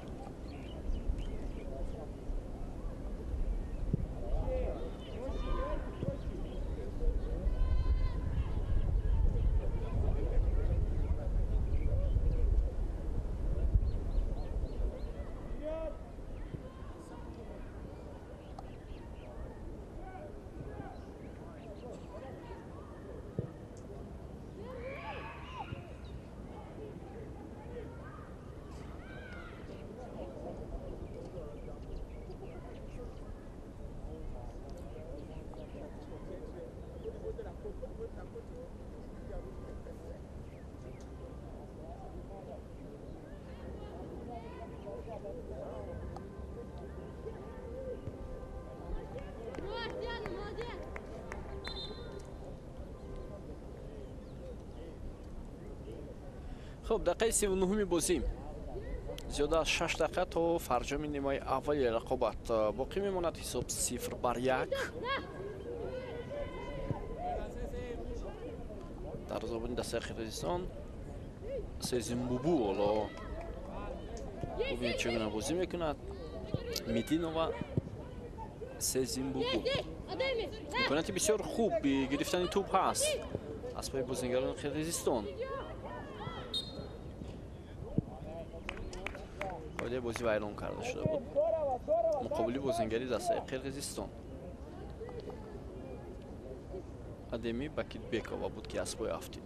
Хуб, дақиқаи 39-уми бозӣ. Зиёда аз 6 дақиқа то фарҷоми нимаи аввали рақобат боқӣ мемонад. Ҳисоб 0-1. Дарвозабони дастаи Қирғизистон Сезимбубу ҳоло бубинед чӣ гуна бозӣ мекунад. Мидинова Сезимбубу. Имконияти бисёр хуб гирифтани тӯб ҳаст аз пои бозигарони Қирғизистон. Қоидаи бозӣ вайрон карда шуда буд муқобили бозингари дастаи Қирғизистон. Адеми Бакитбекова буд, ки аз пой афтид.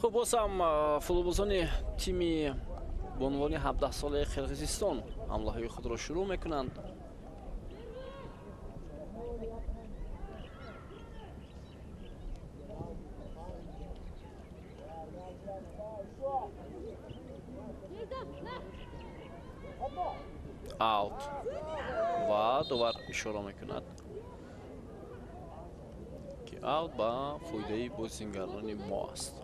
Хуб, боз ҳам футболбозони тими бонувони 17-солаи Қирғизистон ҳамлаҳои худро шурӯъ мекунанд. Аут ва довар ишора мекунад, ки аут ба фоидаи бозингарони мо аст.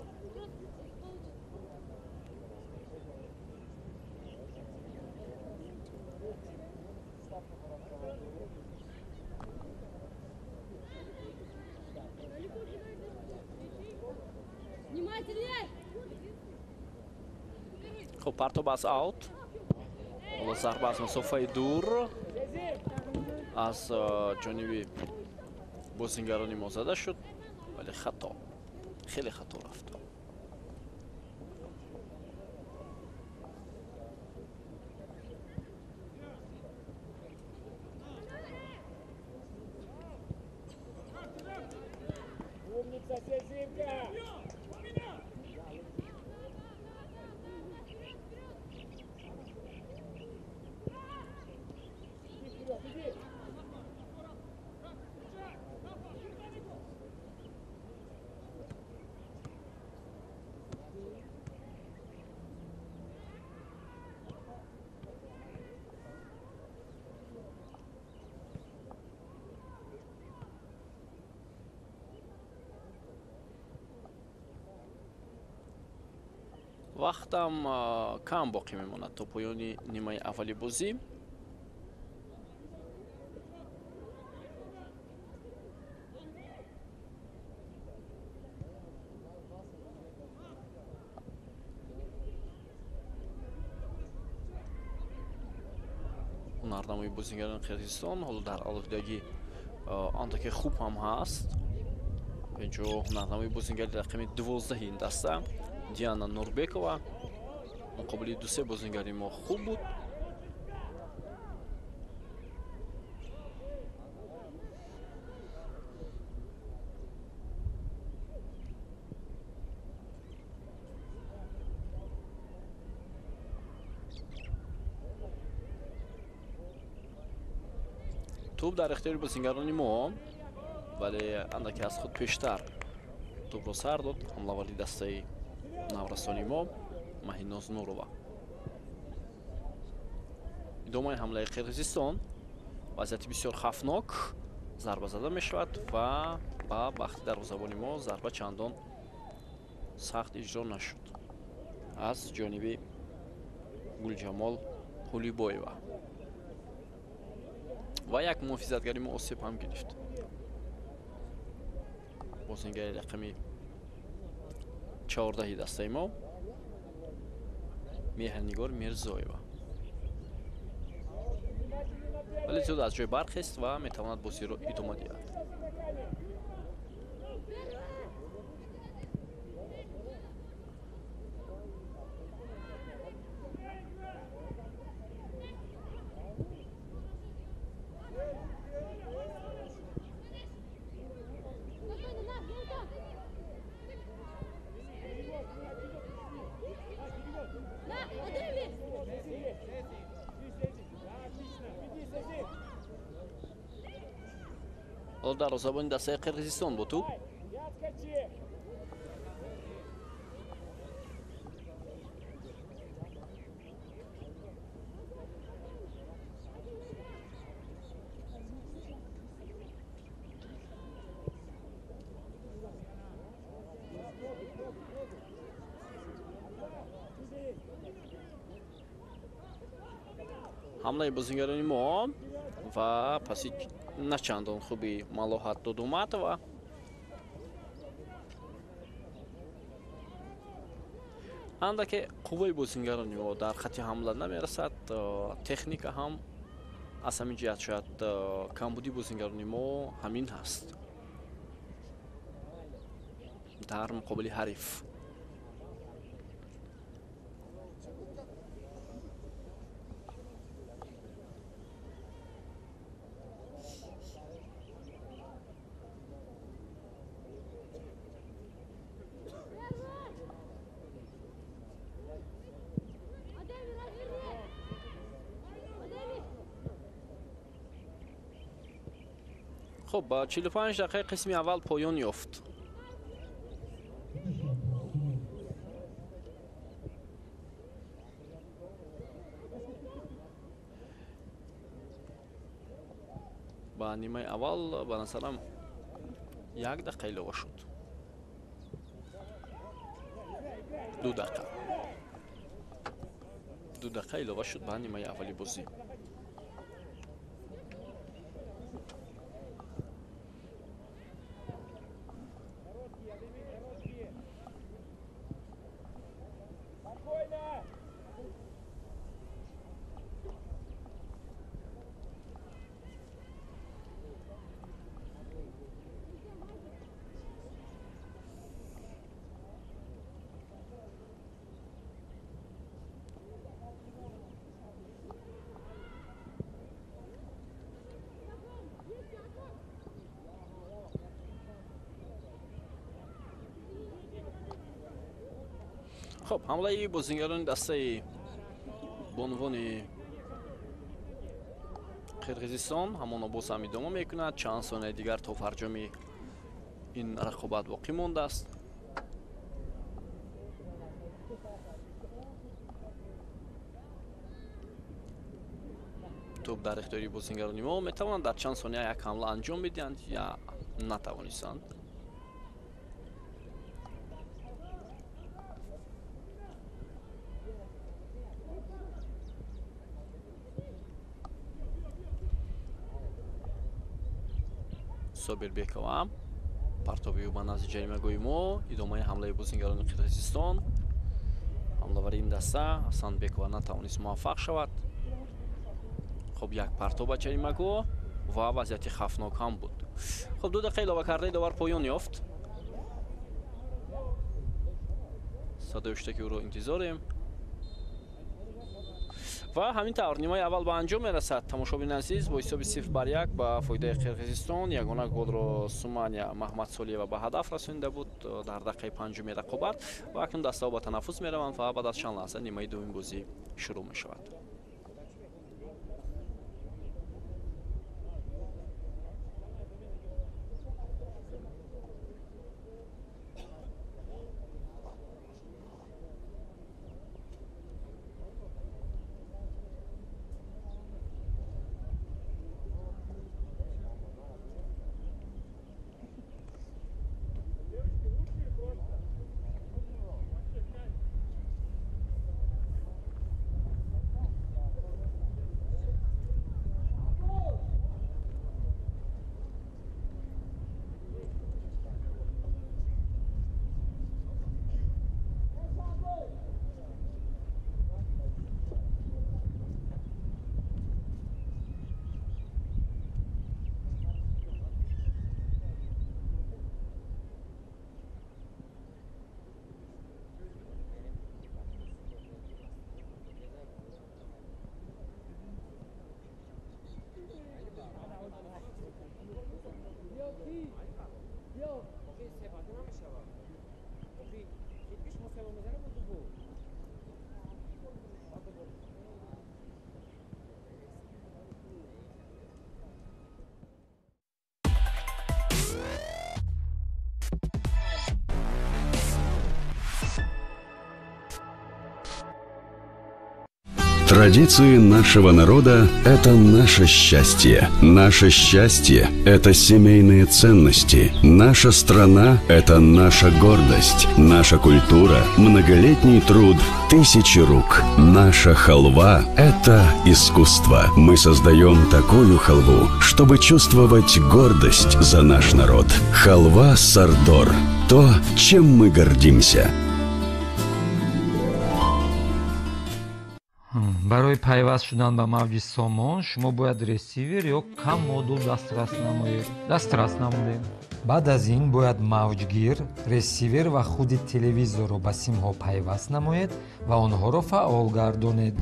Хуб, партоб аз аут. Ҳоло зарба аз масофаи дур аз ҷониби бозингарони мо зада шуд, вале хато, хеле хато рафт. Вақтам кам боқӣ мемонад то поёни нимаи аввали бозӣ. Ҳунарнамои бозингарони Қирғизистон ҳоло дар алоҳидагӣ андаке хуб ҳам ҳаст. Инҷо ҳунарнамои бозингари рақами 12 ин даста Диана Нурбекова муқобили ду-се бозингари мо хуб буд. Тӯб дар ихтиёри бозингарони мо, вале андаке аз худ пештар тӯбро сар дод ҳамлавари дастаи наврасони мо Маҳиноз Нурова. Идомаи ҳамлаи Қирғизистон. Вазъияти бисёр хавфнок. Зарба зада мешавад ва ба бахти дарвозабони мо зарба чандон сахт иҷро нашуд аз ҷониби Гулҷамол Қулибоева. Ва як муҳофизатгари мо осеб ҳам гирифт. Бозингари рақами 14 дастаи мо Меҳрнигор Мирзоева. Вале зуд аз ҷой бархест ва метавонад бозиро идома диҳад. Дарвозабони дастаи Қирғизистон бо туп. Ҳамлаи бозингарони мо ва паси на чандон хуби Малоҳат Додуматова. Андаке қувваи бозингарони мо дар хати ҳамла намерасад. Техника ҳам аз ҳамин ҷиҳат шояд камбуди бозингарони мо ҳамин ҳаст дар муқобили ҳариф. Хуб, 45 дақиқаи қисми аввал поён ёфт. Ба нимаи аввал ба назарам як дақиқа илова шуд. 2 дақиқа. 2 дақиқа илова шуд ба нимаи аввали бозӣ. Хуб, ҳамлаи бозингарони дастаи бонувони Қирғизистон ҳамоно боз ҳам идома мекунад. Чанд сонияи дигар то фарҷоми ин рақобат боқӣ мондааст. Тӯб дар ихтиёри бозингарони мо метавонанд дар чанд сония як ҳамла анҷом бидиҳанд я натавонистанд. Собирбекова партоби ӯ ба назди ҷаримагоҳи мо. Идомаи ҳамлаи бозингарони Қирғизистон. Ҳамлавари ин даста Ҳасанбекова натавонист муваффақ шавад. Хуб, як партоб ба ҷаримагоҳ ва вазъияти хавфнок ҳам буд. Хуб, 2 дақиқа илова кардаи довар поён ёфт. Садои ҳуштаки ӯро интизорем. Ва ҳамин тавр нимаи аввал ба анҷом мерасад. Тамошобини азиз, бо ҳисоби 0-1 ба фоидаи Қирғизистон ягона голро Сумания Маҳмадсолиева ба ҳадаф расонида буд дар дақиқаи панҷуми рақобат ва акнун дастаҳо ба танаффус мераванд ва баъд аз чанд лаҳза нимаи дуюми бозӣ шурӯъ мешавад. Традиции нашего народа – это наше счастье. Наше счастье – это семейные ценности. Наша страна – это наша гордость. Наша культура – многолетний труд тысячи рук. Наша халва – это искусство. Мы создаем такую халву, чтобы чувствовать гордость за наш народ. Халва Сардор – то, чем мы гордимся. Барои пайваст шудан ба мавҷи Сомон шумо бояд ресивер ё кам модул дастрас намоед. Дастрас намудем. Баъд аз ин бояд мавҷгир, ресивер ва худи телевизорро ба симҳо пайваст намоед ва онҳоро фаъол гардонед.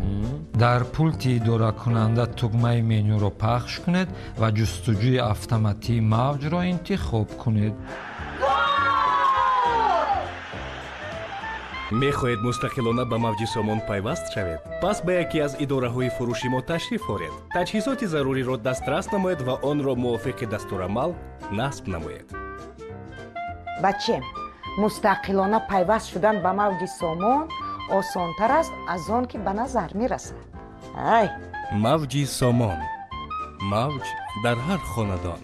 Дар пулти идоракунанда тугмаи менюро пахш кунед ва ҷустуҷӯи автоматии мавҷро интихоб кунед. Мехоҳед мустақилона ба мавҷи Сомон пайваст шавед? Пас ба яке аз идораҳои фурӯши мо ташриф оред. Таҷҳизоти заруриро дастрас намоед ва онро мувофиқи дастурамал насб намоед. Бачем, мустақилона пайваст шудан ба мавҷи Сомон осонтар аст аз он ки ба назар мерасад. Ай! Мавҷи Сомон. Мавҷ дар ҳар хонадон.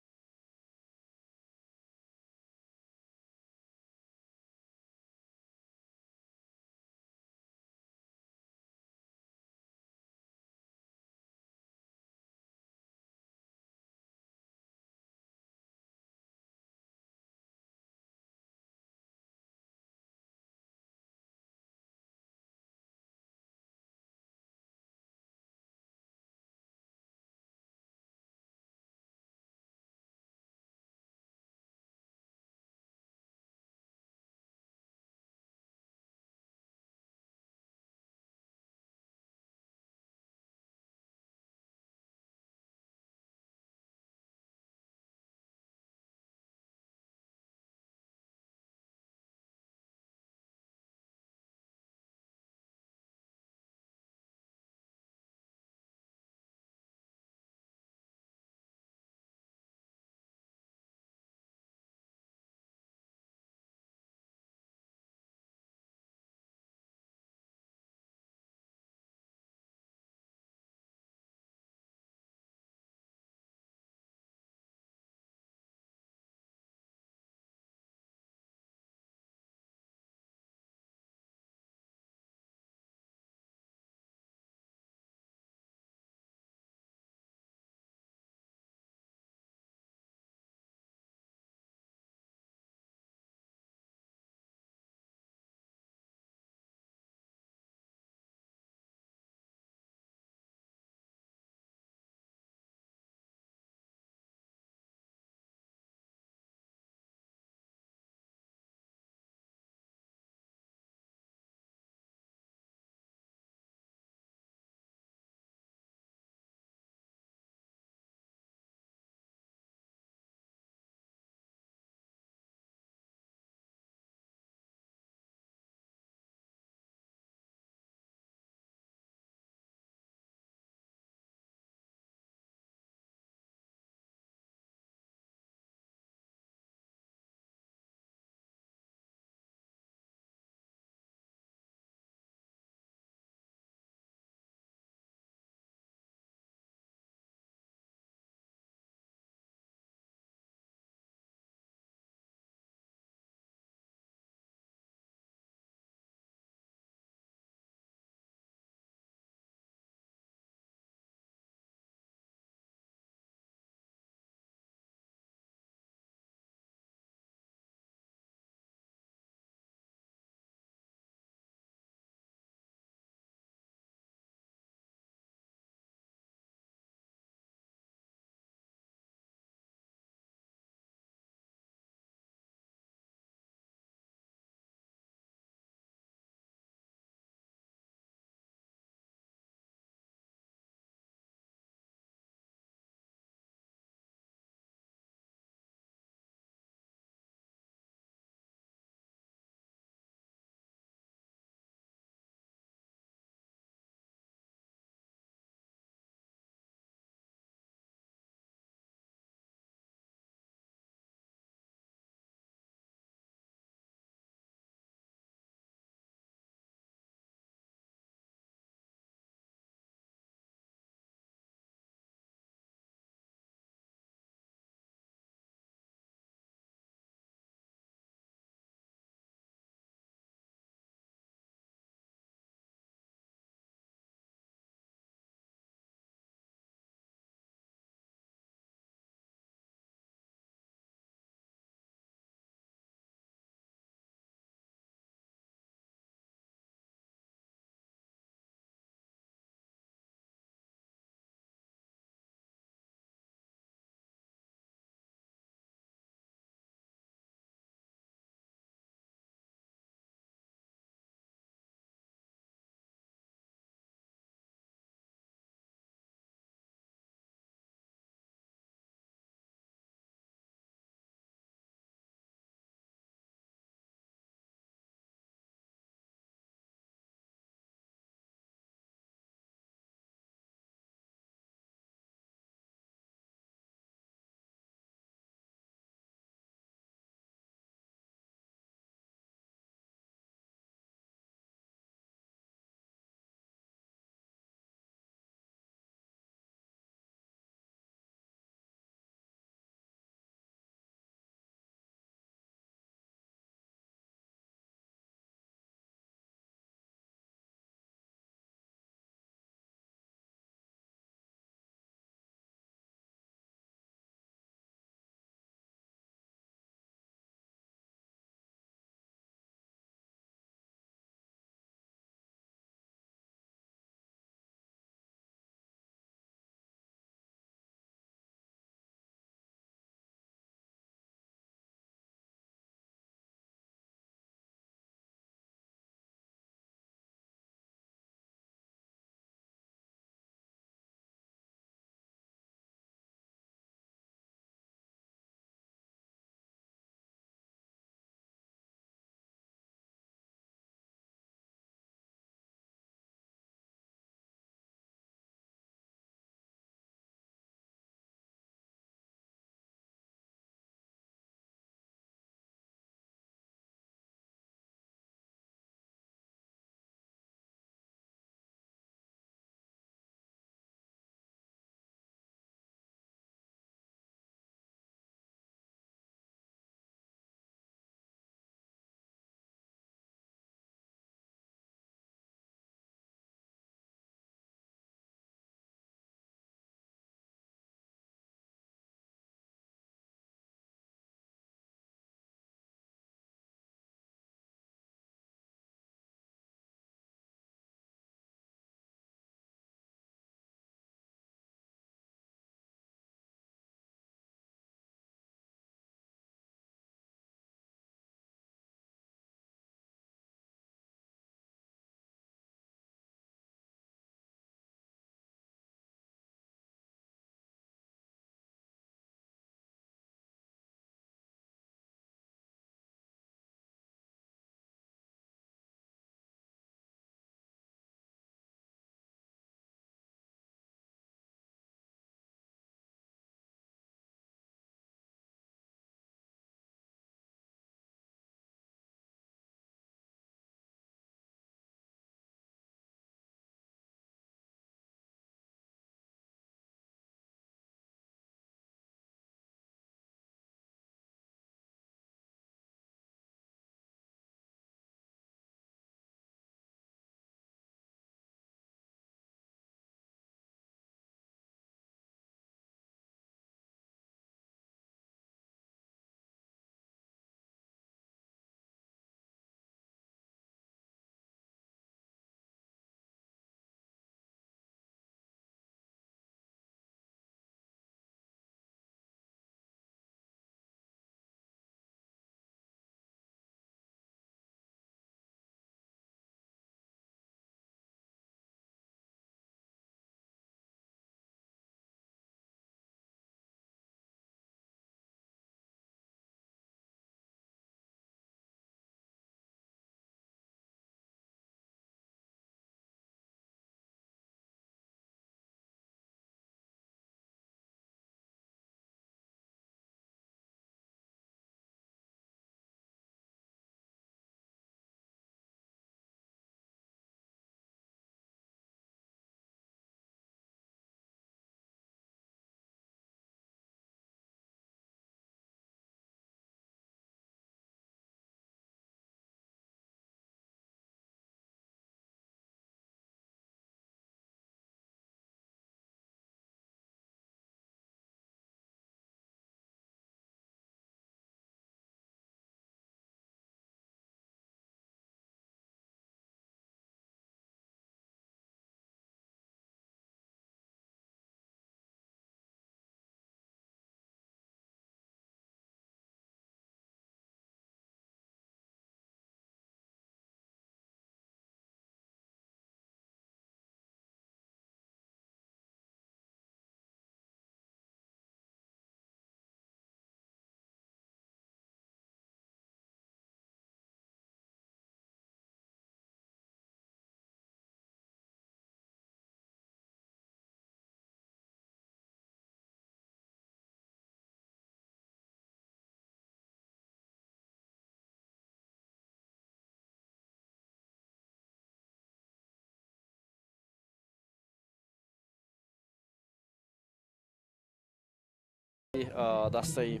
ҳайати дастаи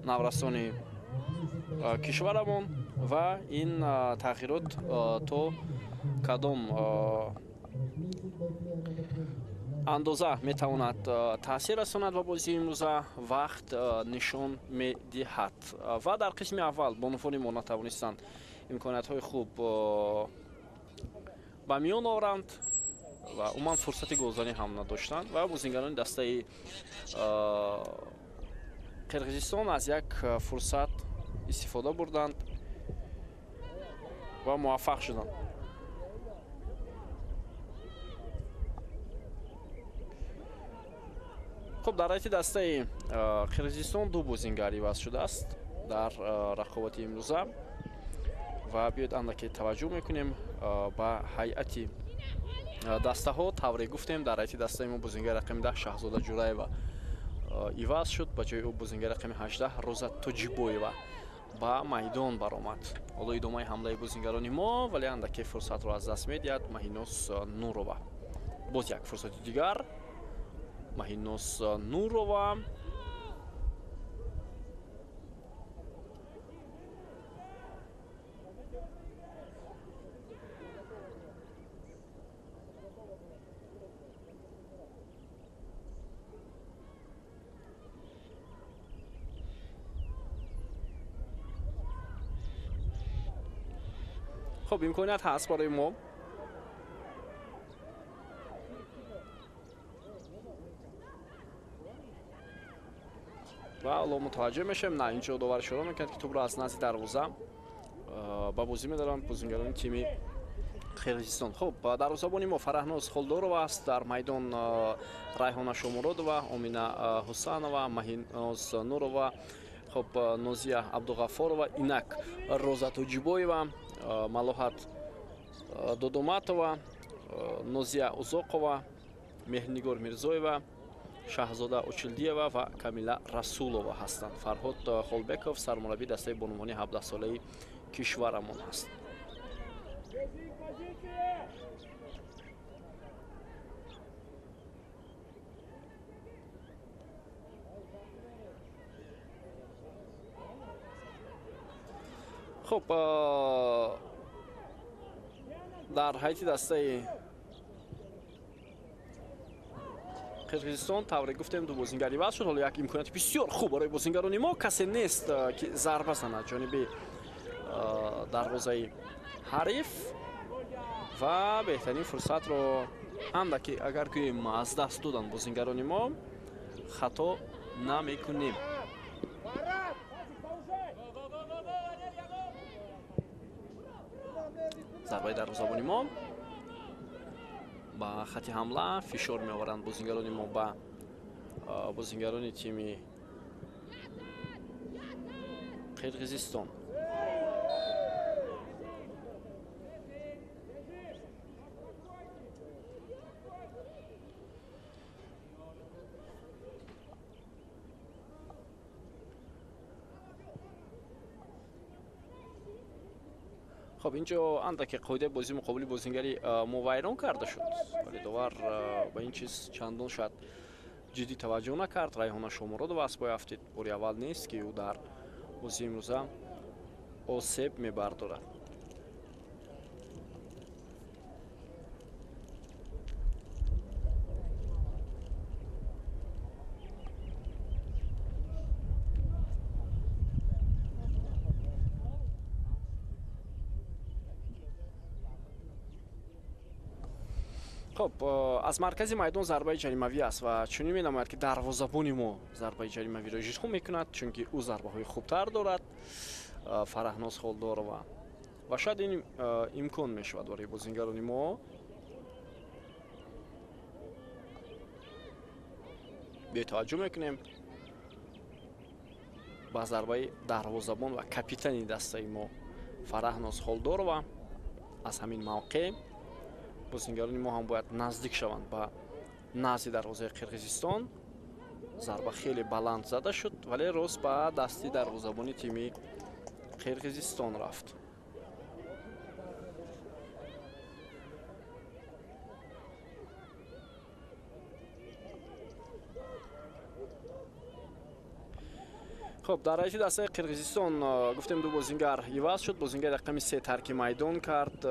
наврасони кишварамон ва ин тағйирот то кадом андоза метавонад таъсир расонад ба бозии имрӯза, вақт нишон медиҳад. Ва дар қисми аввал бонуфони мо натавонистанд имкониятҳои хуб ба миён оваранд ва умуман фурсати голзанӣ ҳам надоштанд ва бозингарони дастаи Қирғизистон аз як фурсат истифода бурданд ва муваффақ шуданд. Хуб, дар ҳайати дастаи Қирғизистон ду бозингар иваз шудааст дар рақобати имрӯза ва биёед андаке таваҷҷӯҳ мекунем ба ҳайати дастаҳо. Тавре гуфтем, дар ҳайати дастаи мо бозингари рақами 10 Шаҳзода Ҷураева иваз шуд, ба ҷои ӯ бозингари рақами 18 Роза Тоҷибоева ба майдон баромад. Ҳоло идомаи ҳамлаи бозингарони мо, вале андаке фурсатро аз даст медиҳад Маҳиноз Нурова. Боз як фурсати дигар Маҳиноз Нурова. Хуб, имконият ҳаст барои мо. Ва ҳоло мутаваҷҷӯҳ мешавем, на инҷо довар ишора мекунад, ки тӯбро аз назди дарвоза ба бозӣ медаранд бозингарони тими Қирғизистон. Хуб, дарвозабони мо Фараҳноз Холдорова аст. Дар майдон Райҳона Шомуродова, Омина Ҳусанова, Маҳиноз Нурова, хуб, Нозия Абдуғаффорова, инак Роза Тоҷибоева, Малоҳат Додоматова, Нозия Узоқова, Меҳрнигор Мирзоева, Шаҳзода Очилдиева ва Камила Расулова ҳастанд. Фарҳод Холбеков сармураббии дастаи бонувони 17-солаи кишварамон ҳаст. Хуб, дар ҳайати дастаи Қирғизистон тавре гуфтем ду бозингар иваз шуд. Ҳоло як имконияти бисёр хуб барои бозингарони мо. Касе нест, ки зарба занад ҷониби дарвозаи ҳариф ва беҳтарин фурсатро андаке агар гӯем аз даст доданд бозингарони мо, хато намекунем. Зарбаи дарвозабони мо ба хати ҳамла фишор меоваранд бозингарони мо ба бозингарони тими Қирғизистон. Хуб, инҷо андаке қоидаи бозии муқобили бозингари мо вайрон карда шуд, вале довар ба ин чиз чандон шояд ҷиддӣ таваҷҷӯҳ накард. Райҳона Шомуродова аз пой афтид. Бори аввал нест, ки ӯ дар бозии имрӯза осеб мебардорад. Хуб, аз маркази майдон зарбаи ҷаримавӣ аст ва чунин менамояд, ки дарвозабони мо зарбаи ҷаримавиро иҷро мекунад, чунки ӯ зарбаҳои хубтар дорад Фараҳноз Холдорова, ва шояд ин имкон мешавад барои бозингарони мо. Биёед таваҷҷӯҳ мекунем ба зарбаи дарвозабон ва капитани дастаи мо Фараҳноз Холдорова. Аз ҳамин мавқеъ бозингарони мо ҳам бояд наздик шаванд ба назди дарвозаи Қирғизистон. Зарба хеле баланд зада шуд, вале рост ба дасти дарвозабони тими Қирғизистон рафт. Хуб, дар ҳайати дастаи Қирғизистон гуфтем ду бозингар иваз шуд. Бозингари рақами 3 тарки майдон кард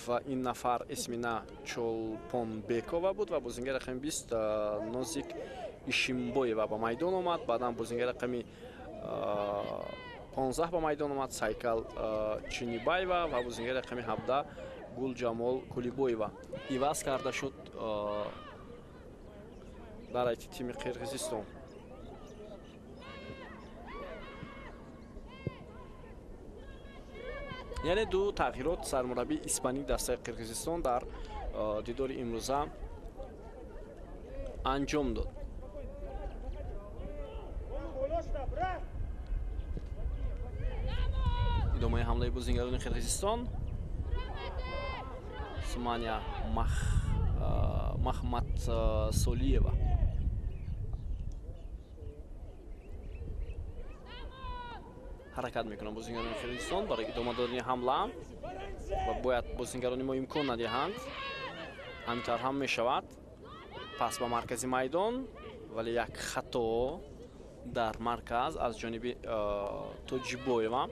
ва ин нафар Эсмина Чолпонбекова буд ва бозингари рақами 20 Нозик Ишимбоева ба майдон омад. Баъдан бозингари рақами 15 ба майдон омад Сайкал Чинибаева ва бозингари рақами 17 Гулҷамол Кулибоева иваз карда шуд дар ҳайати тими Қирғизистон. Яъне ду тағйирот сармураббии испании дастаи Қирғизистон дар дидори имрӯза анҷом дод. Идомаи ҳамлаи бозингарони Қирғизистон. Сумания Махматсолиева. Ҳаракат мекунанд бозингарони Қирғизистон барои идома додани ҳамла ва бояд бозингарони мо имкон надиҳанд. Ҳаминтавр ҳам мешавад. Пас ба маркази майдон, вале як хато дар марказ аз ҷониби Тоҷибоева,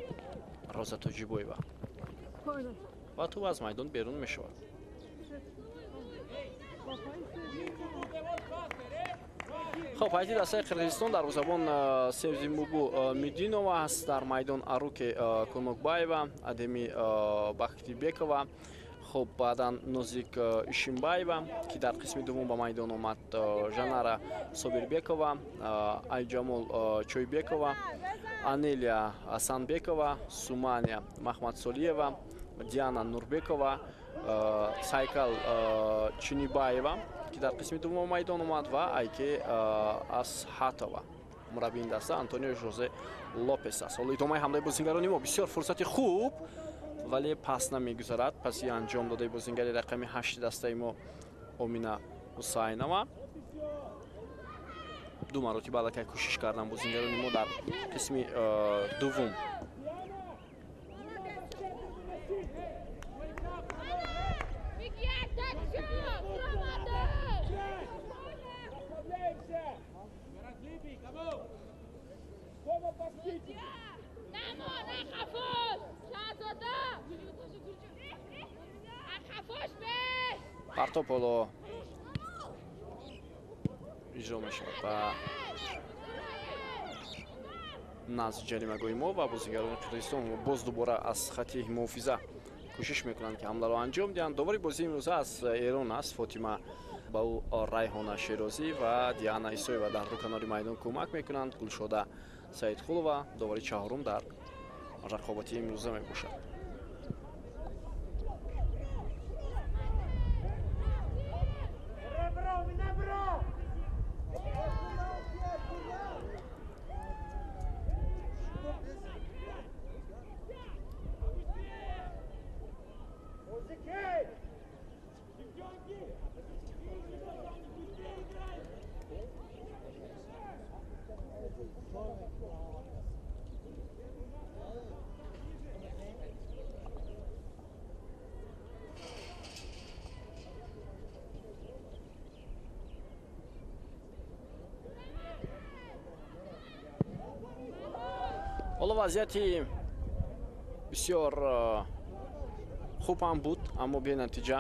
Роза Тоҷибоева, ва тӯб аз майдон берун мешавад. Хуб, ҳайати дастаи Қирғизистон дарвозабон Севзимубу Мидинова аст. Дар майдон Аруке Конокбаева, Адеми Бахтибекова, хуб, баъдан Нозик Ишимбаева, ки дар қисми дуввум ба майдон омад, Жанара Собирбекова, Айҷамол Чойбекова, Анелия Асанбекова, Сумания Махмадсолиева, Диана Нурбекова, Сайкал Чинибаева, ки дар қисми дуввум майдон омад, ва Айке Асҳатова. Мураббии ин даста Антонио Жозе Лопес аст. Ҳоло идомаи ҳамлаи бозингарони мо, бисёр фурсати хуб, вале пас намегузарад. Паси анҷом додаи бозингари рақами 8 дастаи мо Омина Ҳусайнова. Ду маротиба аллакай кӯшиш карданд бозингарони мо дар қисми дуввум. Партоб ҳоло иҷро мешавад ба назди ҷаримагоҳи мо ва бозингарони Қирғизистон боз дубора аз хати муҳофиза кӯшиш мекунанд, ки ҳамларо анҷом диҳанд. Довари бозии имрӯза аз Эрон аст Фотима ба ӯ Райҳона Шерозӣ ва Диана Исоева дар ду канори майдон кӯмак мекунанд. Гулшода Саидқулова довари чаҳорум дар рақобати имрӯза мебошад. Ҳоло вазъияти бисёр хуб ҳам буд, аммо бенатиҷа.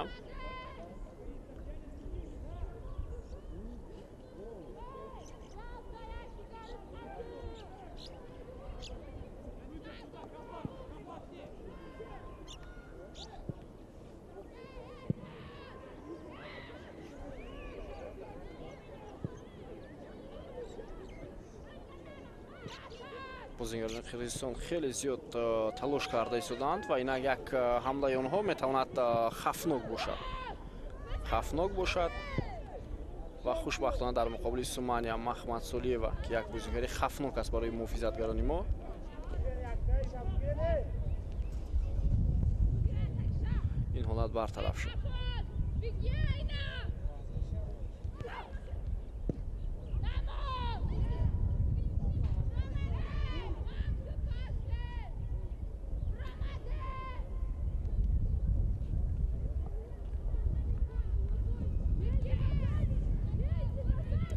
Бозингарони Қирғизистон хеле зиёд талош карда истоданд ва инак як ҳамлаи онҳо метавонад хафнок бошад. Хафнок бошад ва хушбахтона дар муқобили Сумания Махмадсолиева, ки як бозингари хафнок аст барои муҳофизатгарони мо. Ин ҳолат бартараф шуд.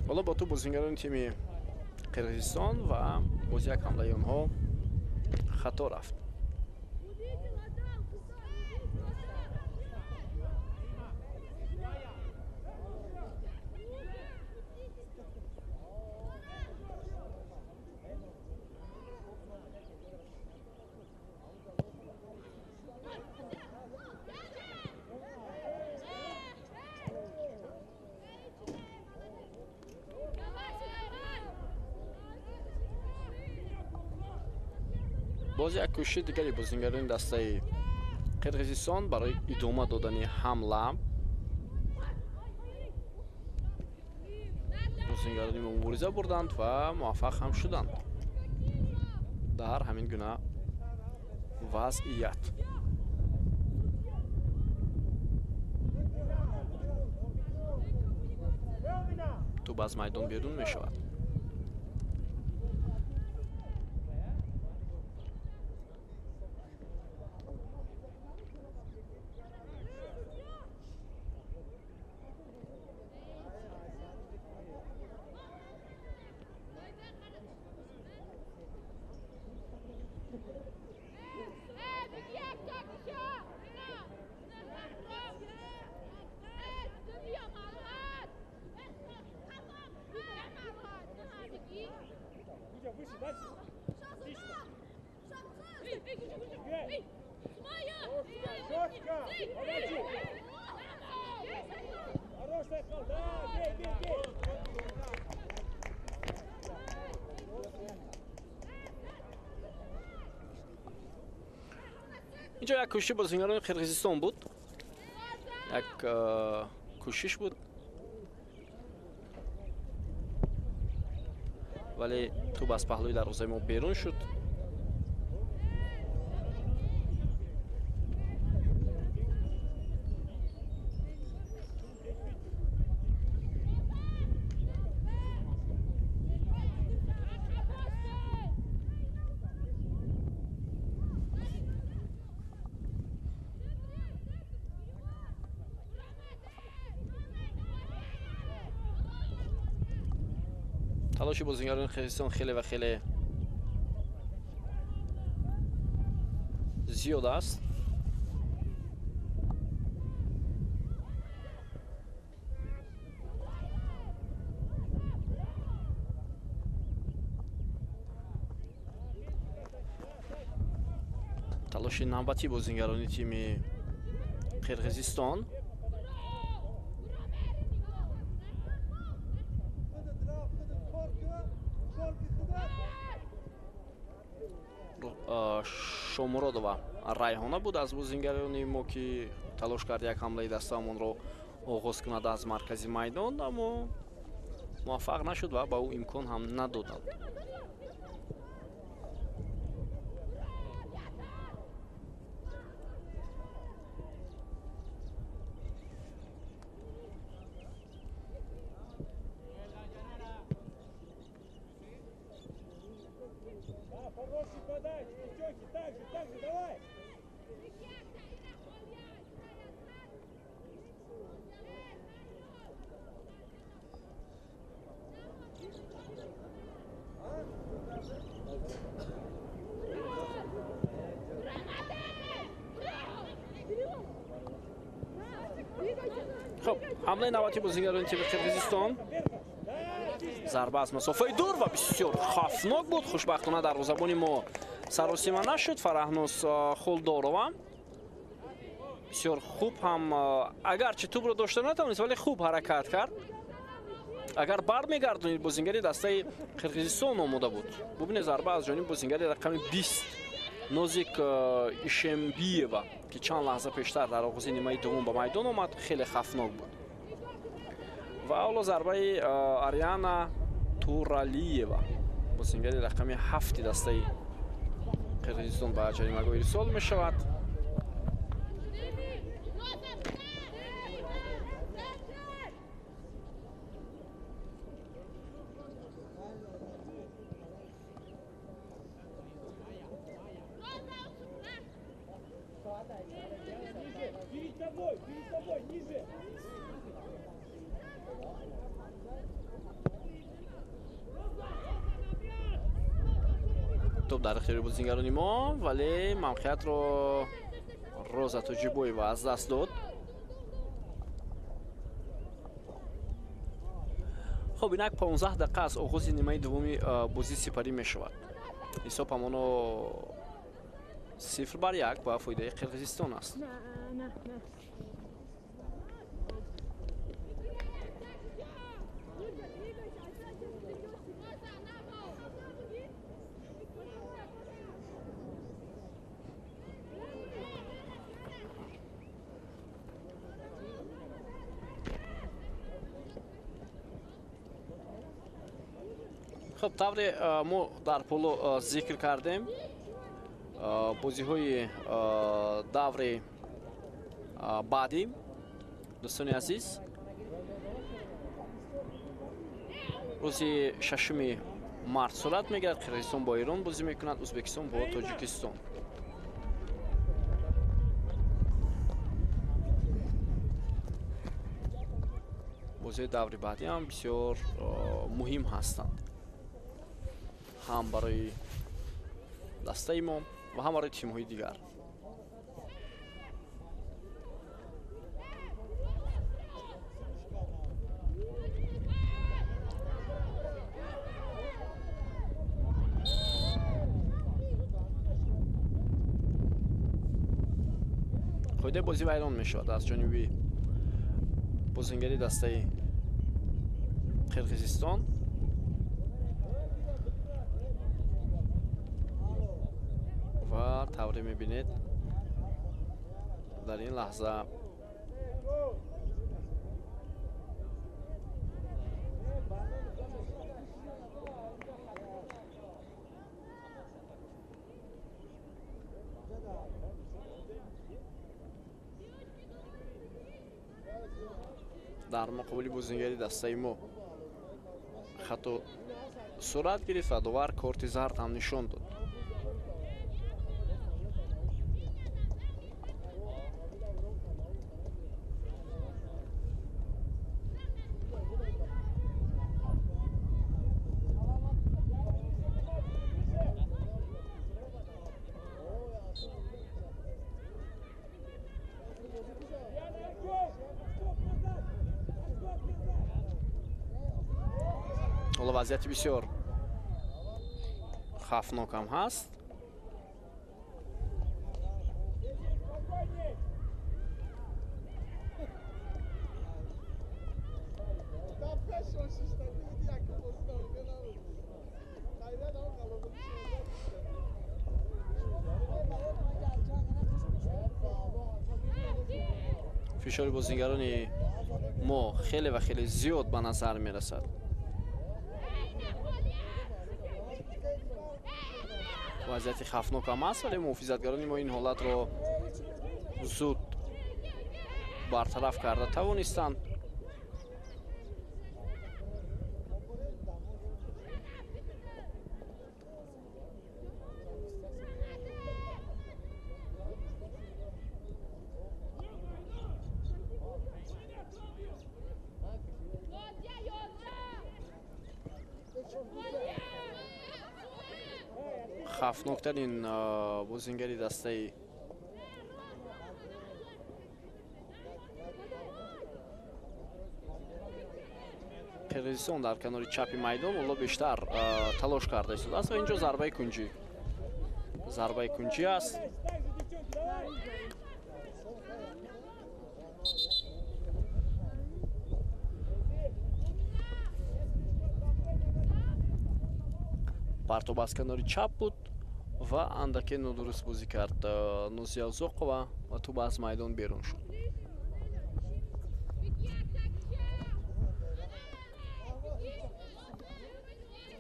Ҳоло бо ту бозингарони тими Қирғизистон ва боз як ҳамлаи онҳо хато рафт. Боз як кӯшиши дигари бозингарони дастаи Қирғизистон барои идома додани ҳамла. Бозингарони мо мубориза бурданд ва муваффақ ҳам шуданд дар ҳамин гуна вазъият. Тӯб аз майдон берун мешавад. Инҷо як кӯшиши бозингарони Қирғизистон буд. Як кӯшиш буд, вале тӯб аз паҳлӯи дарвозаи мо берун шуд. Талоши бозингарони Қирғизистон хеле ва хеле зиёд аст. Талоши навбатии бозингарони тими Қирғизистон. Шомуродова Райҳона буд аз бозингарони мо, ки талош кард як ҳамлаи дастаамонро оғоз кунад аз маркази майдон, аммо муваффақ нашуд ва ба ӯ имкон ҳам надоданд. Хуб, ҳамлаи навбатии бозингарони тими Қирғизистон. Зарба аз масофаи дур ва бисёр хавфнок буд. Хушбахтона дарвозабони мо саросима нашуд. Фараҳноз Хулдорова бисёр хуб ҳам, агарчи тӯбро дошта натавонист, вале хуб ҳаракат кард. Агар бармегардонид, бозингари дастаи Қирғизистон омода буд. Бубинед, зарба аз ҷониби бозингари рақами 20 Нозик Ишембиева, ки чанд лаҳза пештар дар оғози нимаи дуввум ба майдон омад, хеле хавфнок буд. Ва ҳоло зарбаи Ариана Туралиева, бозингари рақами 7 дастаи Қирғизистон ба ҷаримагоҳ ирсол мешавад. Тӯп дар ихтиёри бозингарони мо, вале мавқеиятро Роза Тоҷибоева аз даст дод. Хуб, инак 15 дақиқа аз оғози нимаи дуввуми бозӣ сипарӣ мешавад. Ҳисоб ҳамоно 0-1 ба фоидаи Қирғизистон аст. Хуб, тавре мо дар поло зикр кардем, бозиҳои даври баъдӣ, дӯстони азиз, рӯзи 6 март сурат мегирад. Қирғизистон бо Эрон бозӣ мекунад, Ӯзбекистон бо Тоҷикистон. Бозиҳои даври баъдӣ ҳам бисёр муҳим ҳастанд, ҳам барои дастаи мо ва ҳам барои тимҳои дигар. Қоидаи бозӣ вайрон мешавад аз ҷониби бозингари дастаи Қирғизистон. Ва тавре мебинед, дар ин лаҳза дар муқобили бозингари дастаи мо хато сурат гирифт ва довар корти зард ҳам нишон дод. Ҳоло вазъияти бисёр хавфнокам ҳаст. Фишори бозингарони мо хеле ва хеле зиёд ба назар мерасад. Вазъияти хавфнок ҳам аст, вале муҳофизатгарони мо ин ҳолатро зуд бартараф карда тавонистанд. Хавфноктарин бозингари дастаи Қирғизистон дар канори чапи майдон ҳоло бештар талош карда истодааст ва инҷо зарбаи кунҷӣ. Зарбаи кунҷӣ аст. Партоб аз канори чап буд ва андаке нодуруст бозӣ кард Нозия Узоқова ва тӯб аз майдон берун шуд.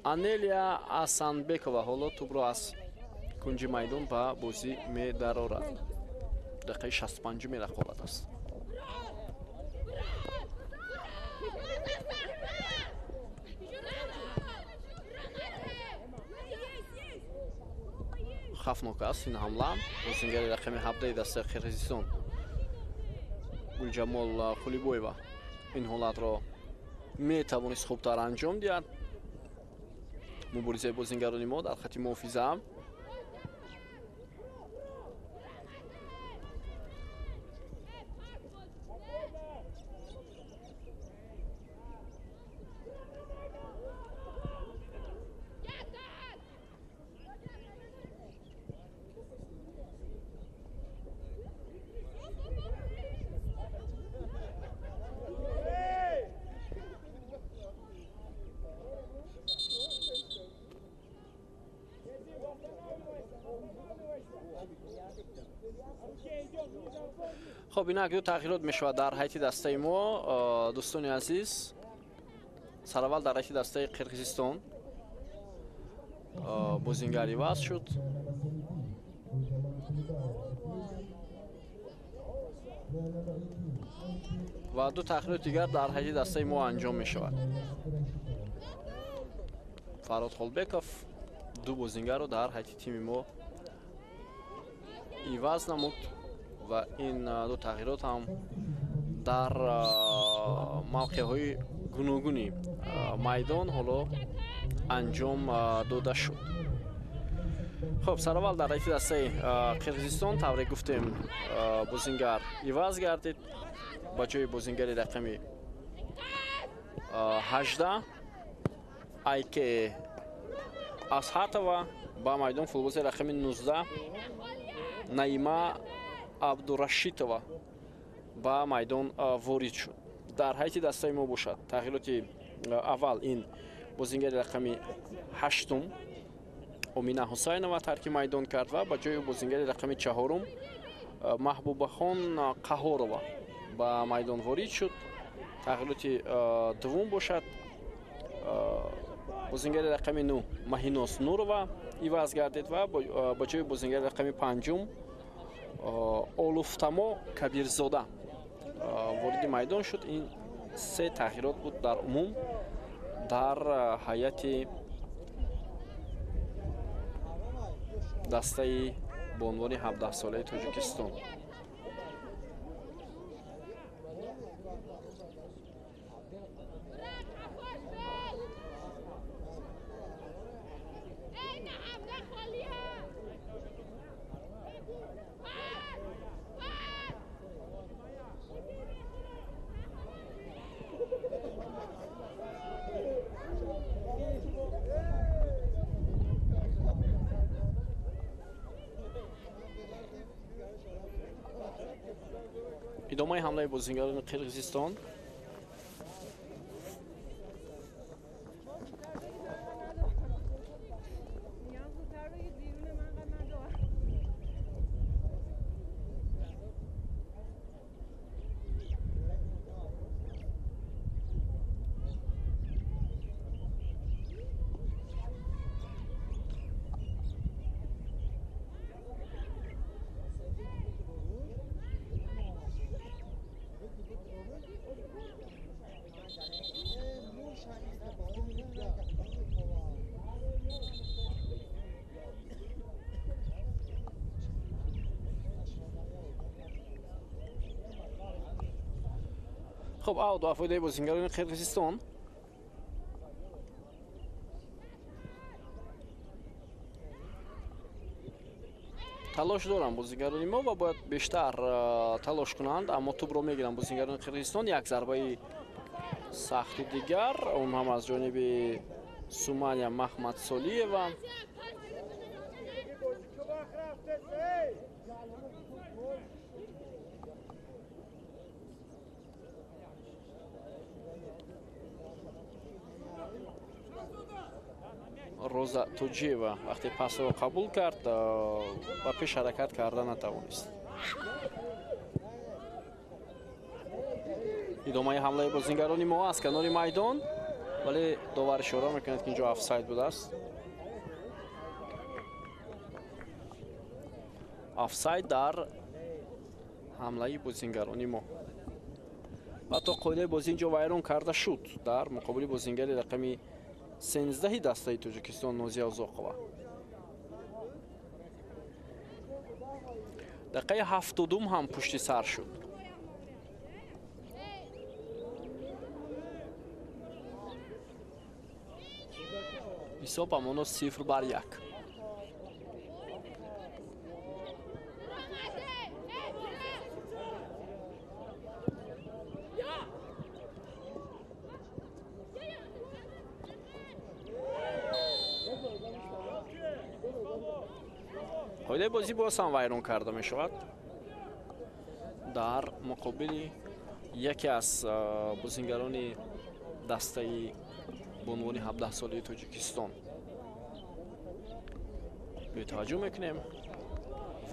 Анелия Асанбекова ҳоло тӯбро аз кунҷи майдон ба бозӣ медарорад. Дақиқаи 65-уми рақобат аст. Хавфнок аст ин ҳамла. Бозингари рақами 17 дастаи Қирғизистон Гулҷамол Қулибоева ин ҳолатро метавонист хубтар анҷом диҳад. Муборизаи бозингарони мо дар хати муҳофиза. Хоб, инак ду тағйирот мешавад дар ҳайати дастаи мо, дӯстони азиз. Сараввал дар ҳайати дастаи Қирғизистон бозингар иваз шуд. Ва ду тағйироти дигар дар ҳайати дастаи мо анҷом мешавад. Фарҳод Холбеков ду бозингарро дар ҳайати тими мо иваз намуд ва ин ду тағйирот ҳам дар мавқеъҳои гуногуни майдон ҳоло анҷом дода шуд. Хоб, сараввал дар ҳайати дастаи Қирғизистон тавре гуфтем бозингар иваз гардид. Ба ҷои бозингари рақами 18 Айке Асҳатова ба майдон футболисти рақами 19 Наима Абдурашитова ба майдон ворид шуд. Дар ҳайати дастаи мо бошад тағйироти аввал ин бозингари рақами 8 Омина Ҳусайнова тарки майдон кард ва ба ҷои бозингари рақами 4 Маҳбубахон Қаҳорова ба майдон ворид шуд. Тағйироти дуввум бошад бозингари рақами 9 Маҳинос Нурова иваз гардид ва ба ҷои бозингари рақами 5 Олуфтамо Кабирзода вориди майдон шуд. Ин се тағйирот буд дар умум дар ҳайати дастаи бонувони 17-солаи Тоҷикистон. Идомаи ҳамлаи бозингарони Қирғизистон. Хуб, аут ба фоидаи бозингарони Қирғизистон. Талош доранд бозингарони мо ва бояд бештар талош кунанд, аммо тӯбро мегиранд бозингарони Қирғизистон. Як зарбаи сахти дигар, он ҳам аз ҷониби Сумания Маҳмадсолиева. Роза Тоҷиева вақте пасро қабул кард, ба пеш ҳаракат карда натавонист. Идомаи ҳамлаи бозингарони мо аз канори майдон, вале довар ишора мекунад, ки инҷо офсайд будааст. Офсайд дар ҳамлаи бозингарони мо. Ҳатто қоидаи бозӣ инҷо вайрон карда шуд дар муқобили бозингари рақами 13 дастаи Тоҷикистон Нозия Узоқова. Дақиқаи 70 ҳам пушти сар шуд. Ҳисоб ҳамоно 0-1. Қоидаи бозӣ боз ҳам вайрон карда мешавад дар муқобили яке аз бозингарони дастаи бонувони 17-солаи Тоҷикистон. Бетаваҷҷӯҳ мекунем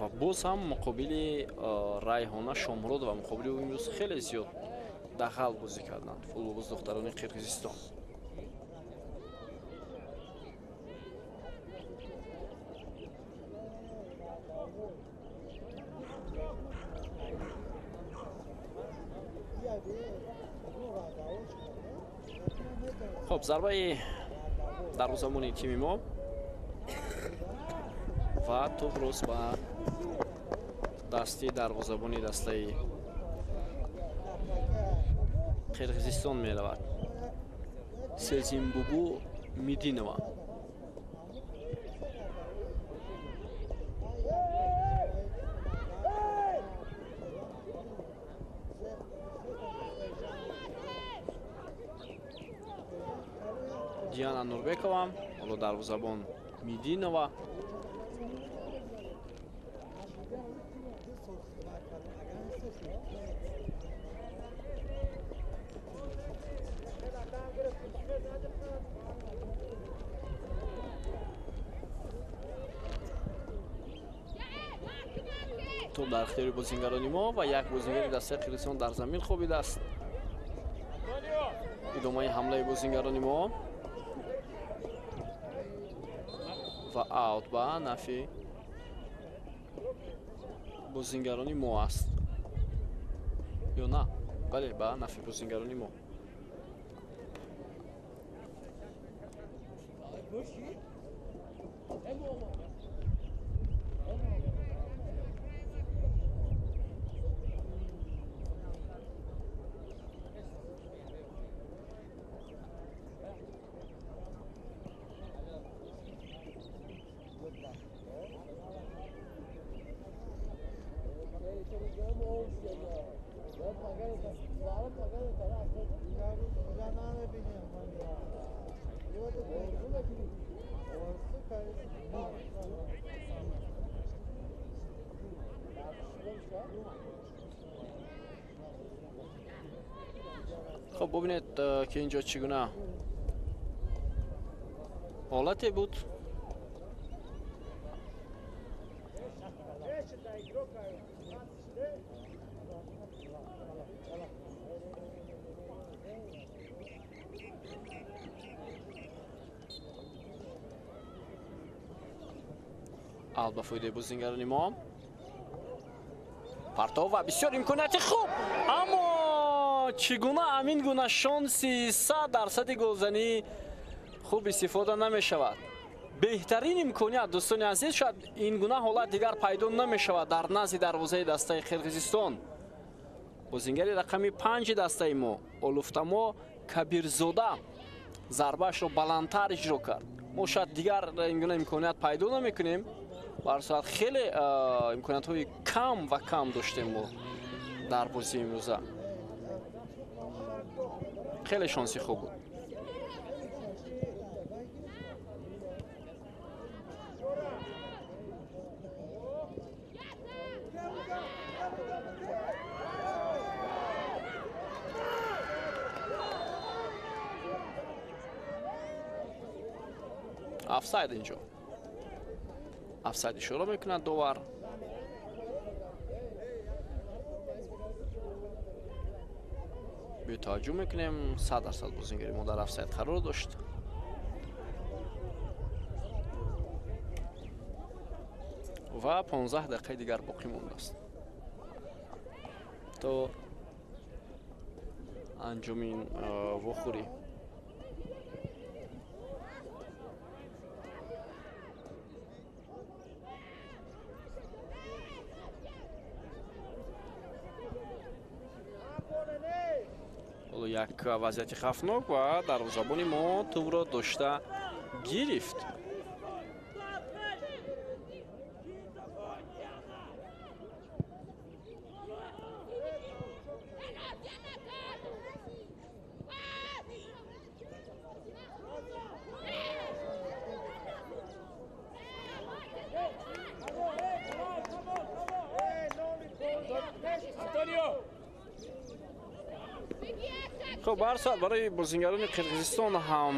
Ва боз ҳам муқобили Райҳона Шомуродова, муқобили ӯ имрӯз хеле зиёд дағал бозӣ карданд футболбоз духтарони Қирғизистон. Хоб, зарбаи дарвозабони тими мо ва тӯб рост ба дасти дарвозабони дастаи Қирғизистон меравад. Сезимбубу Мидинова. Диана Нурбекова, ҳоло дарвозабон Мидинова. Тӯб дар ихтиёри бозингарони мо ва як бозингари дастаи Қирғизистон дар замин хобидааст. Идомаи ҳамлаи бозингарони мо ва аут ба нафи бозингарони мо аст ё на? Бале, ба нафи бозингарони мо. Хоб, бубинед, ки инҷо чӣ гуна ҳолате буд. Аут ба фоидаи бозингарони мо. Партов ва бисёр имконияти хуб, аммо чӣ гуна ҳамин гуна шонси 100% голзанӣ хуб истифода намешавад. Беҳтарин имконият, дӯстони азиз, шояд ин гуна ҳолат дигар пайдо намешавад дар назди дарвозаи дастаи Қирғизистон. Бозингари рақами 5 дастаи мо Олуфтамо Кабирзода зарбаашро баландтар иҷро кард. Мо шояд дигар ин гуна имконият пайдо намекунем. Ба сурат хеле имкониятҳои кам ва кам доштем мо дар бозии имрӯза. Хеле шонси хуб буд. Офсайд инҷо. Офсайд ишора мекунад довар. Бетаваҷҷӯҳ мекунем, 100% бозингари мо дар офсайд қарор дошт. Ва 15 дақиқаи дигар боқӣ мондааст то анҷоми ин вохӯрӣ. Як вазъияти хавфнок ва дарвозабони мо тӯбро дошта гирифт. Хуб, ба ҳар сурат барои бозингарони Қирғизистон ҳам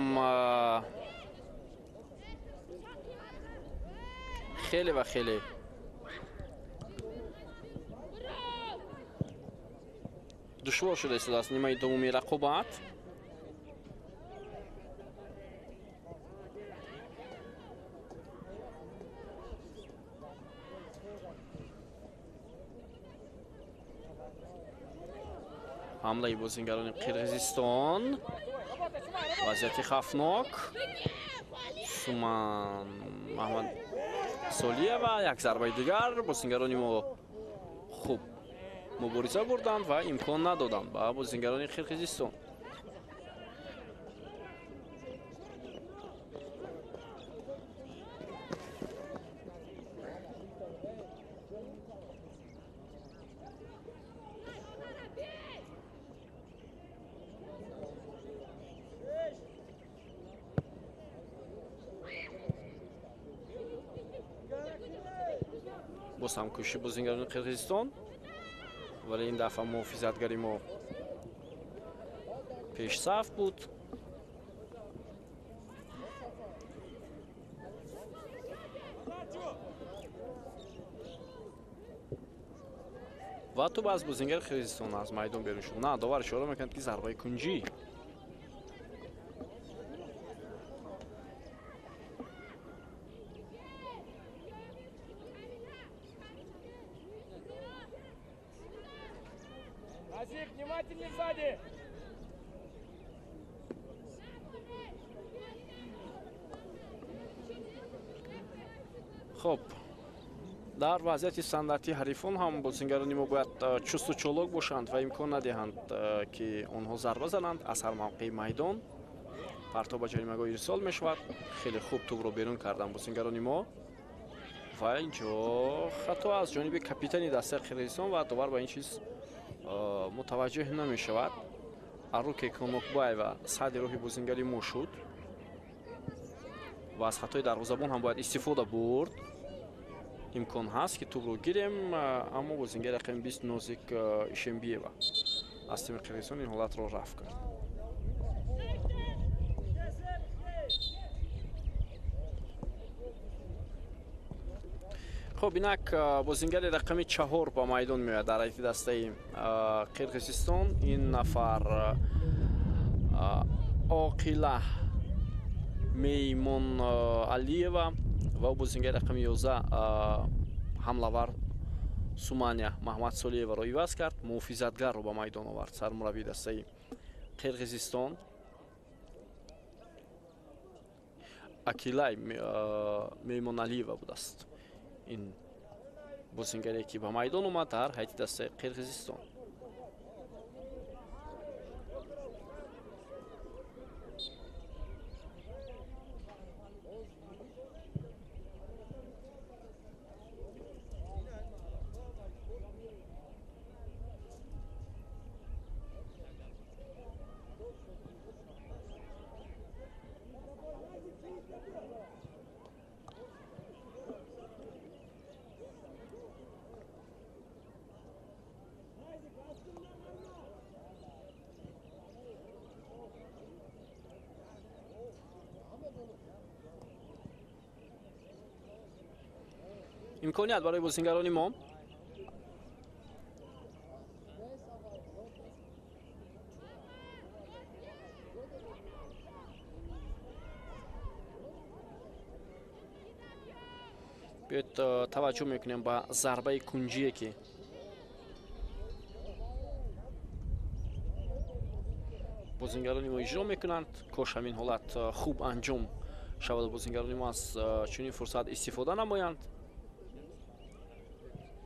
хеле ва хеле Душвор шуда истодааст нимаи дуввуми рақобат. Ҳамлаи бозингарони Қирғизистон. Вазъияти хавфнок. Суман Маҳмад Солиева як зарбаи дигар. Бозингарони мо хуб мубориза бурданд ва имкон надоданд ба бозингарони Қирғизистон. Боз ҳам кӯшиши бозингарони Қирғизистон, вале ин дафъа муҳофизатгари мо пешсаф буд. Ва тӯб аз бозингари Қирғизистон аз майдон берун шуд. На, довар ишора мекунад, ки зарбаи кунҷӣ. Хуб, дар вазъияти стандартии ҳарифон ҳам бозингарони мо бояд чусту чолок бошанд ва имкон надиҳанд, ки онҳо зарба зананд аз ҳар мавқеи майдон. Партоб ба ҷаримагоҳ ирсол мешавад. Хеле хуб тӯбро берун карданд бозингарони мо ва инҷо хато аз ҷониби капитани дастаи Қирғизистон ва довар ба ин чиз мутаваҷҷӯҳ намешавад. Аруке Конокбаева сади роҳи бозингари мо шуд ва аз хатои дарвозабон ҳам бояд истифода бурд. Имкон ҳаст, ки тӯбро гирем, аммо бозингари рақами 20 Нозик Ишембиева аз тими Қирғизистон ин ҳолатро рафъ кард. Хуб, инак бозингари рақами 4 ба майдон меояд дар ҳайати дастаи Қирғизистон. Ин нафар Оқила Меймон Алиева ва бозингари рақами 11 ҳамлавар Сумания Маҳмад Солиеваро иваз кард. Муҳофизатгарро ба майдон овард сармураббии дастаи Қирғизистон. Акилай Меймон Алиева будааст ин бозингаре, ки ба майдон омад дар ҳайати дастаи Қирғизистон. Имконият барои бозингарони мо. Биёед таваҷҷӯҳ мекунем ба зарбаи кунҷие, ки бозингарони мо иҷро мекунанд. Кош ҳамин ҳолат хуб анҷом шавад, бозингарони мо аз чунин фурсат истифода намоянд.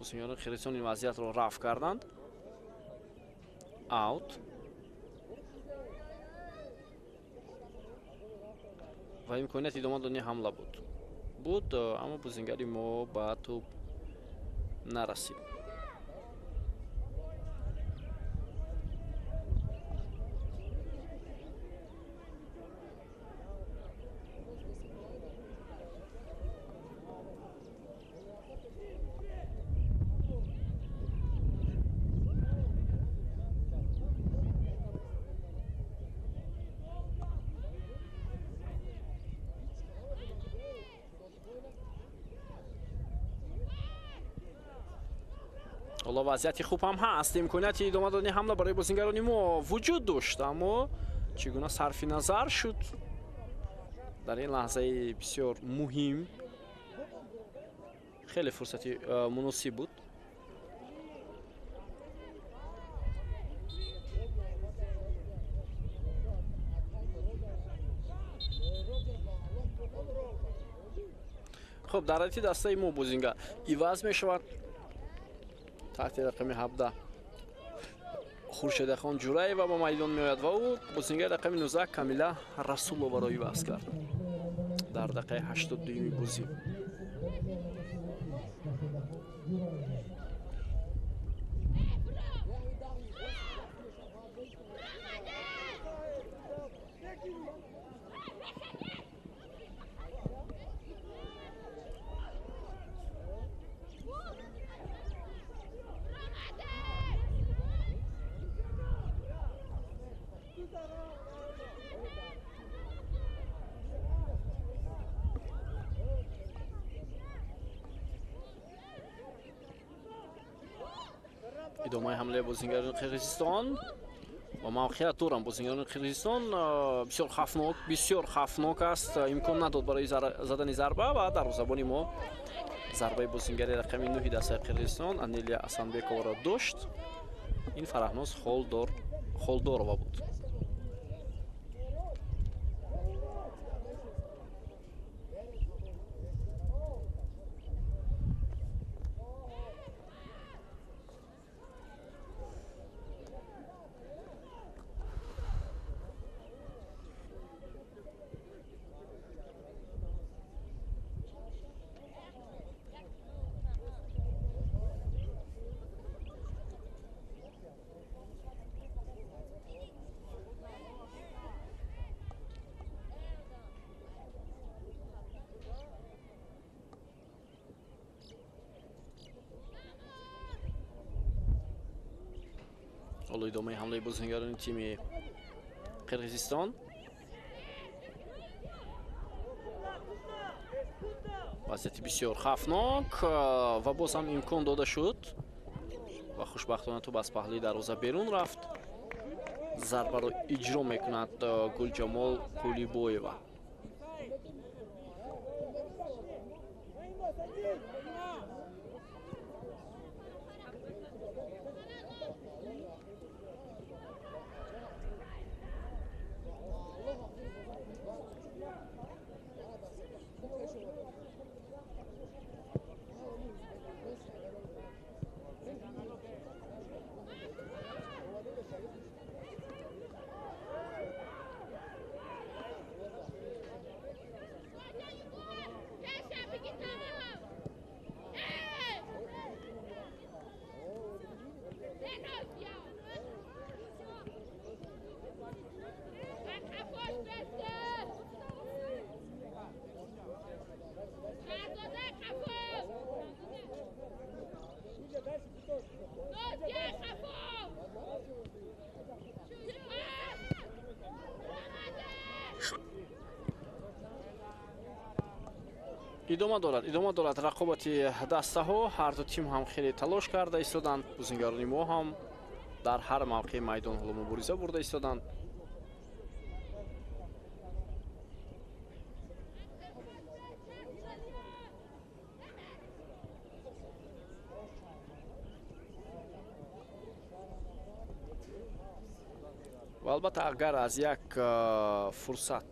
Бозингарони Қирғизистон ин вазъиятро рафъ карданд. Аут. Ва имконияти идома додани ҳамла буд, аммо бозингари мо ба тӯб нарасид. Ҳоло вазъияти хуб ҳам ҳаст, имконияти идома додани ҳамла барои бозингарони мо вуҷуд дошт, аммо чӣ гуна сарфи назар шуд дар ин лаҳзаи бисёр муҳим. Хеле фурсати муносиб буд. Хуб, дар радифи дастаи мо бозингар иваз мешавад. Таҳти рақами 17 Хуршедахон Ҷураева ба майдон меояд ва ӯ бозингари рақами 19 Камила Расуловаро иваз кард дар дақиқаи 82-юми бозӣ. Идомаи ҳамлаи бозингарони Қирғизистон ва мавқеият доранд бозингарони Қирғизистон. Бисёр хавфнок, бисёр хавфнок аст. Имкон надод барои задани зарба ва дарвозабони мо зарбаи бозингари рақами 9 дастаи Қирғизистон Анелия Асанбековаро дошт. Ин Фараҳноз Холдорова буд. ҳоло идомаи ҳамлаи бозингарони тими Қирғизистон. Вазъияти бисёр хавфнок ва боз ҳам имкон дода шуд ва хушбахтона тӯб аз паҳлӯи дарвоза берун рафт. Зарбаро иҷро мекунад Гулҷамол Қулибоева. Идома дорад, идома дорад рақобати дастаҳо. Ҳар ду тим ҳам хеле талош карда истоданд. Бозингарони мо ҳам дар ҳар мавқеи майдон ҳоло мубориза бурда истоданд. Ва албатта агар аз як фурсат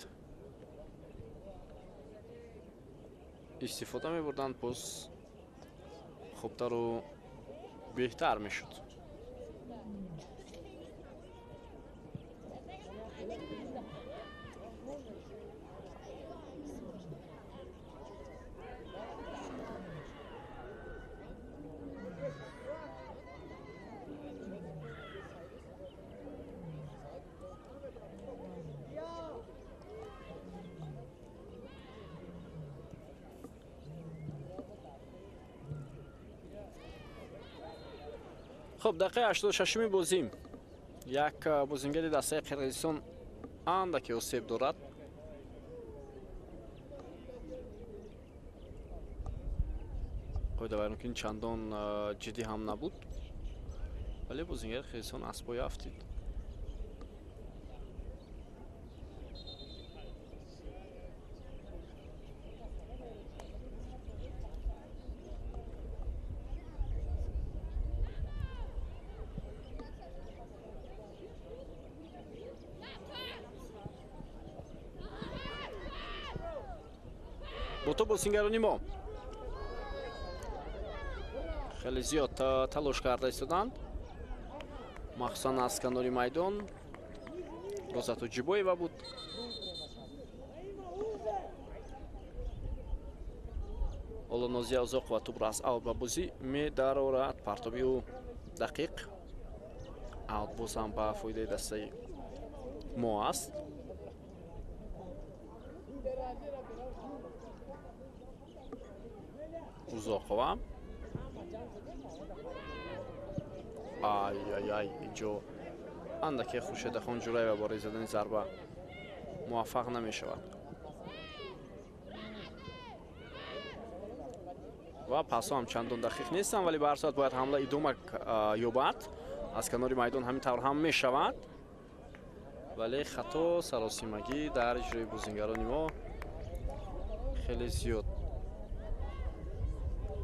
истифода мебурданд, боз хубтару беҳтар мешуд. Хуб, дақиқаи 86-уми бозӣ. Як бозингари дастаи Қирғизистон андаке осеб дорад. Қоидавайронкунӣ чандон ҷиддӣ ҳам набуд. Вале бозингари Қирғизистон аз пой афтид. Бо то бозингарони мо хеле зиёд талош карда истоданд, махсусан аз канори майдон Роза Тоҷибоева буд. Ҳоло Нозия Узоқова тӯбро аз аут ба бозӣ медарорад. Партоби ӯ дақиқ, аут боз ҳам ба фоидаи дастаи мо аст. Узоқова, ай ай ай, инҷо андаке Хуршедахон Ҷураева барои задани зарба муваффақ намешавад ва пасҳо ҳам чандон дақиқ нестанд, вале ба ҳар сурат бояд ҳамла идома ёбад. Аз канори майдон ҳамин тавр ҳам мешавад, вале хато, саросимагӣ дар иҷрои бозингарони мо хеле зиёд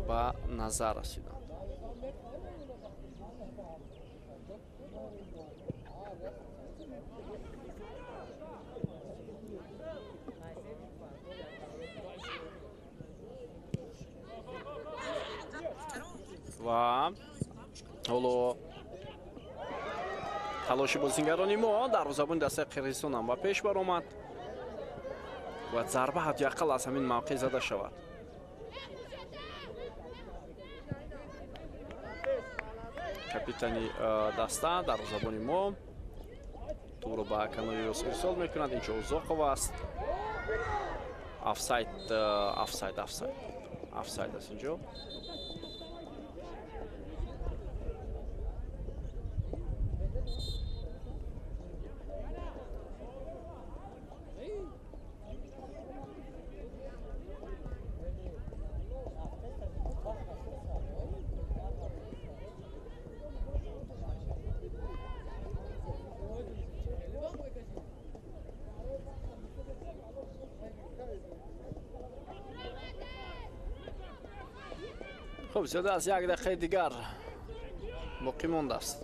ба назар расиданд. Ва ҳоло талоши бозингарони мо дарвозабони дастаи Қирғизистон ҳам ба пеш баромад ва зарба ҳадди ақал аз ҳамин мавқеъ зада шавад. Капитани даста, дарвозабони мо, тӯбро ба канори рост ирсол мекунад. Инҷо Узоқова аст. Офсайд, офсайд, офсайд, офсайд аст инҷо. Хуб, зиёда аз як дақиқаи дигар боқӣ мондааст.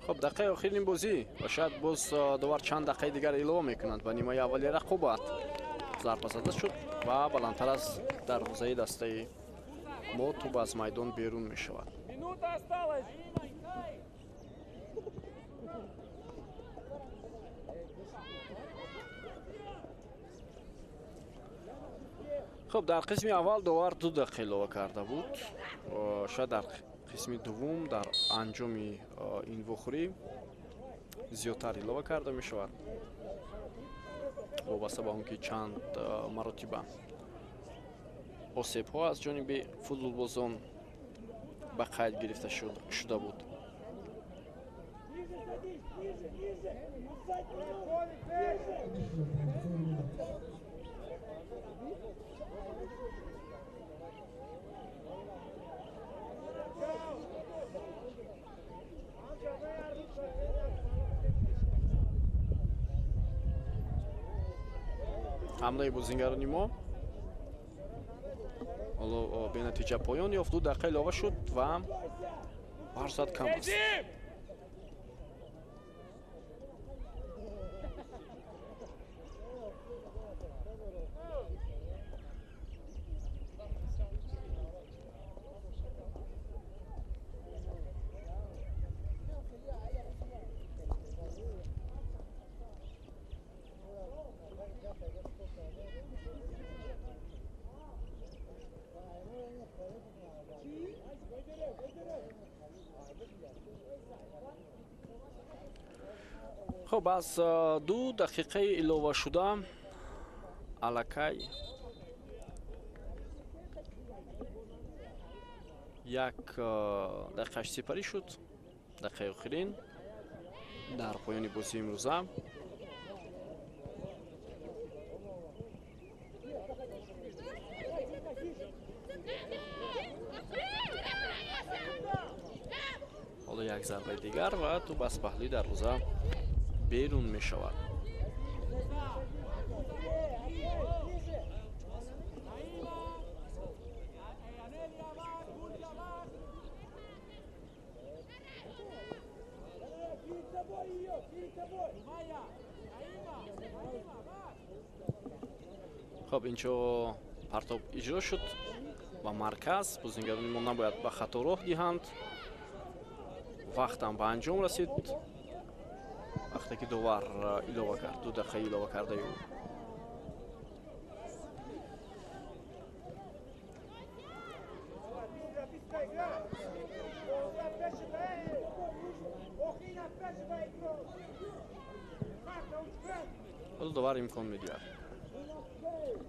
Хуб, дақиқаи охири ин бозӣ ва шояд боз довар чанд дақиқаи дигар илова мекунад ба нимаи аввали рақобат. Зарба зада шуд ва баландтар аз дарвозаи дастаи мо тӯб аз майдон берун мешавад. Хуб, дар қисми аввал довар 2 дақиқа илова карда буд. Шояд дар қисми дуввум дар анҷоми ин вохӯрӣ зиёдтар илова карда мешавад, вобаста ба он ки чанд маротиба осебҳо аз ҷониби футболбозон ба қайд гирифта шуда буд. Ҳамлаи бозингарони мо ҳоло бенатиҷа поён ёфт. 2 дақиқа илова шуд ва ҳар соат кам аст. Хуб, аз 2 дақиқаи иловашуда аллакай 1 дақиқаш сипарӣ шуд. Дақиқаи охирин дар поёни бозии имрӯза. Ҳоло як зарбаи дигар ва тӯб аз паҳлӯи дарвоза берун мешавад. Хоб, инҷо партоб иҷро шуд ва марказ. Бозингарони мо набояд ба хато роҳ диҳанд. Вақтам ба анҷом расид. Вақте ки довар илова кард, 2 дақиқа илова кардаи ӯ. Ҳоло довар имкон медиҳад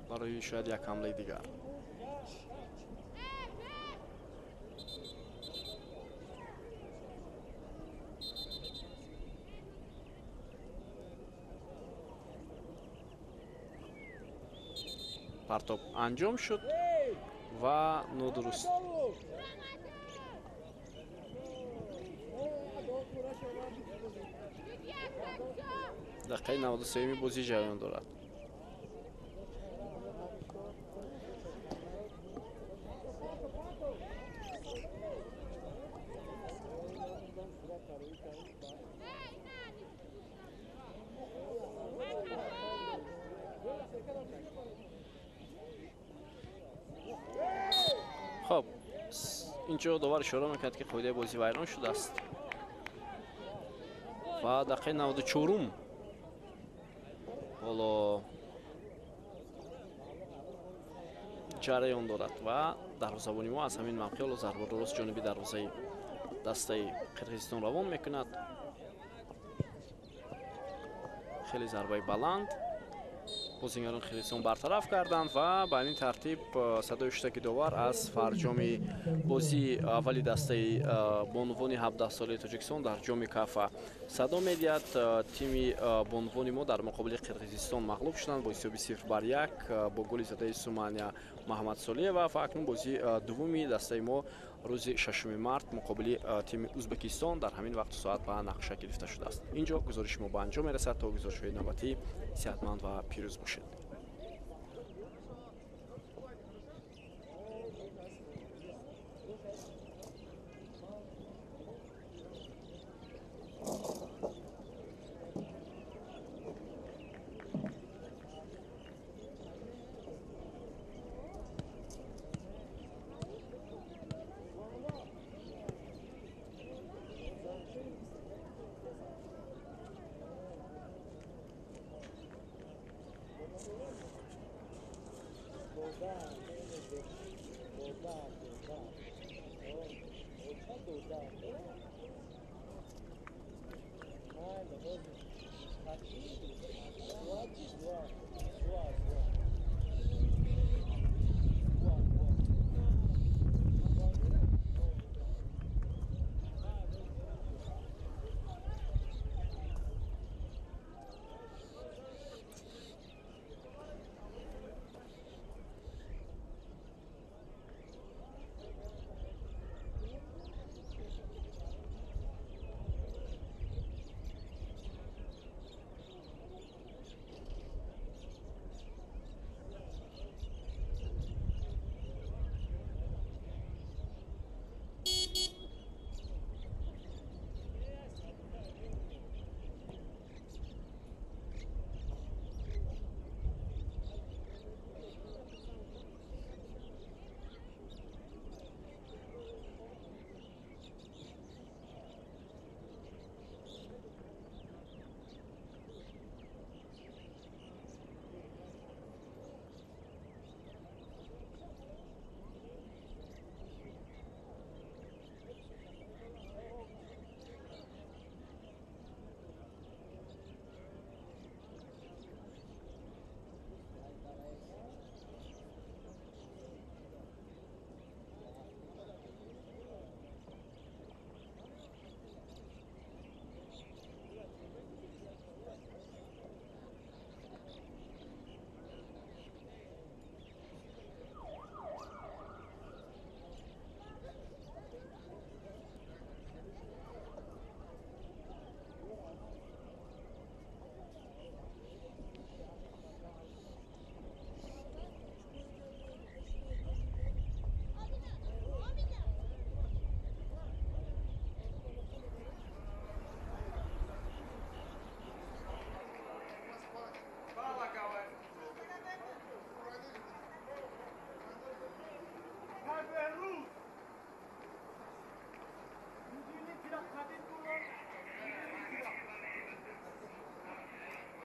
барои шояд як ҳамлаи дигар. Партоб анҷом шуд ва нодуруст. Дақиқаи 93-ми бозӣ ҷараён дорад. Хоб, инҷо довар ишора мекард, ки қоидаи бозӣ вайрон шудааст ва дақиқаи 94-ум ҳоло ҷараён дорад ва дарвозабони мо аз ҳамин мавқеъ ҳоло зарбаро рост ҷониби дарвозаи дастаи Қирғизистон равон мекунад. Хеле зарбаи баланд бозингарон Қирғизистон бартараф карданд ва ба ин тартиб садои шутаки довар аз фарҷоми бозии аввали дастаи бонувони 17-солаи Тоҷикистон дар ҷоми Кафа садо медиҳад. Тими бонувони мо дар муқобили Қирғизистон мағлуб шуданд бо ҳисоби 0-1 бо голи задаи Сумания Маҳамадсолиева ва акнун бозии дуввуми дастаи мо рӯзи 6 март муқобили тими Ӯзбекистон дар ҳамин вақту соат ба нақша гирифта шудааст. Инҷо гузориши мо ба анҷом мерасад. То гузоришҳои навбатӣ сеҳатманд ва пирӯз бошед. Vai.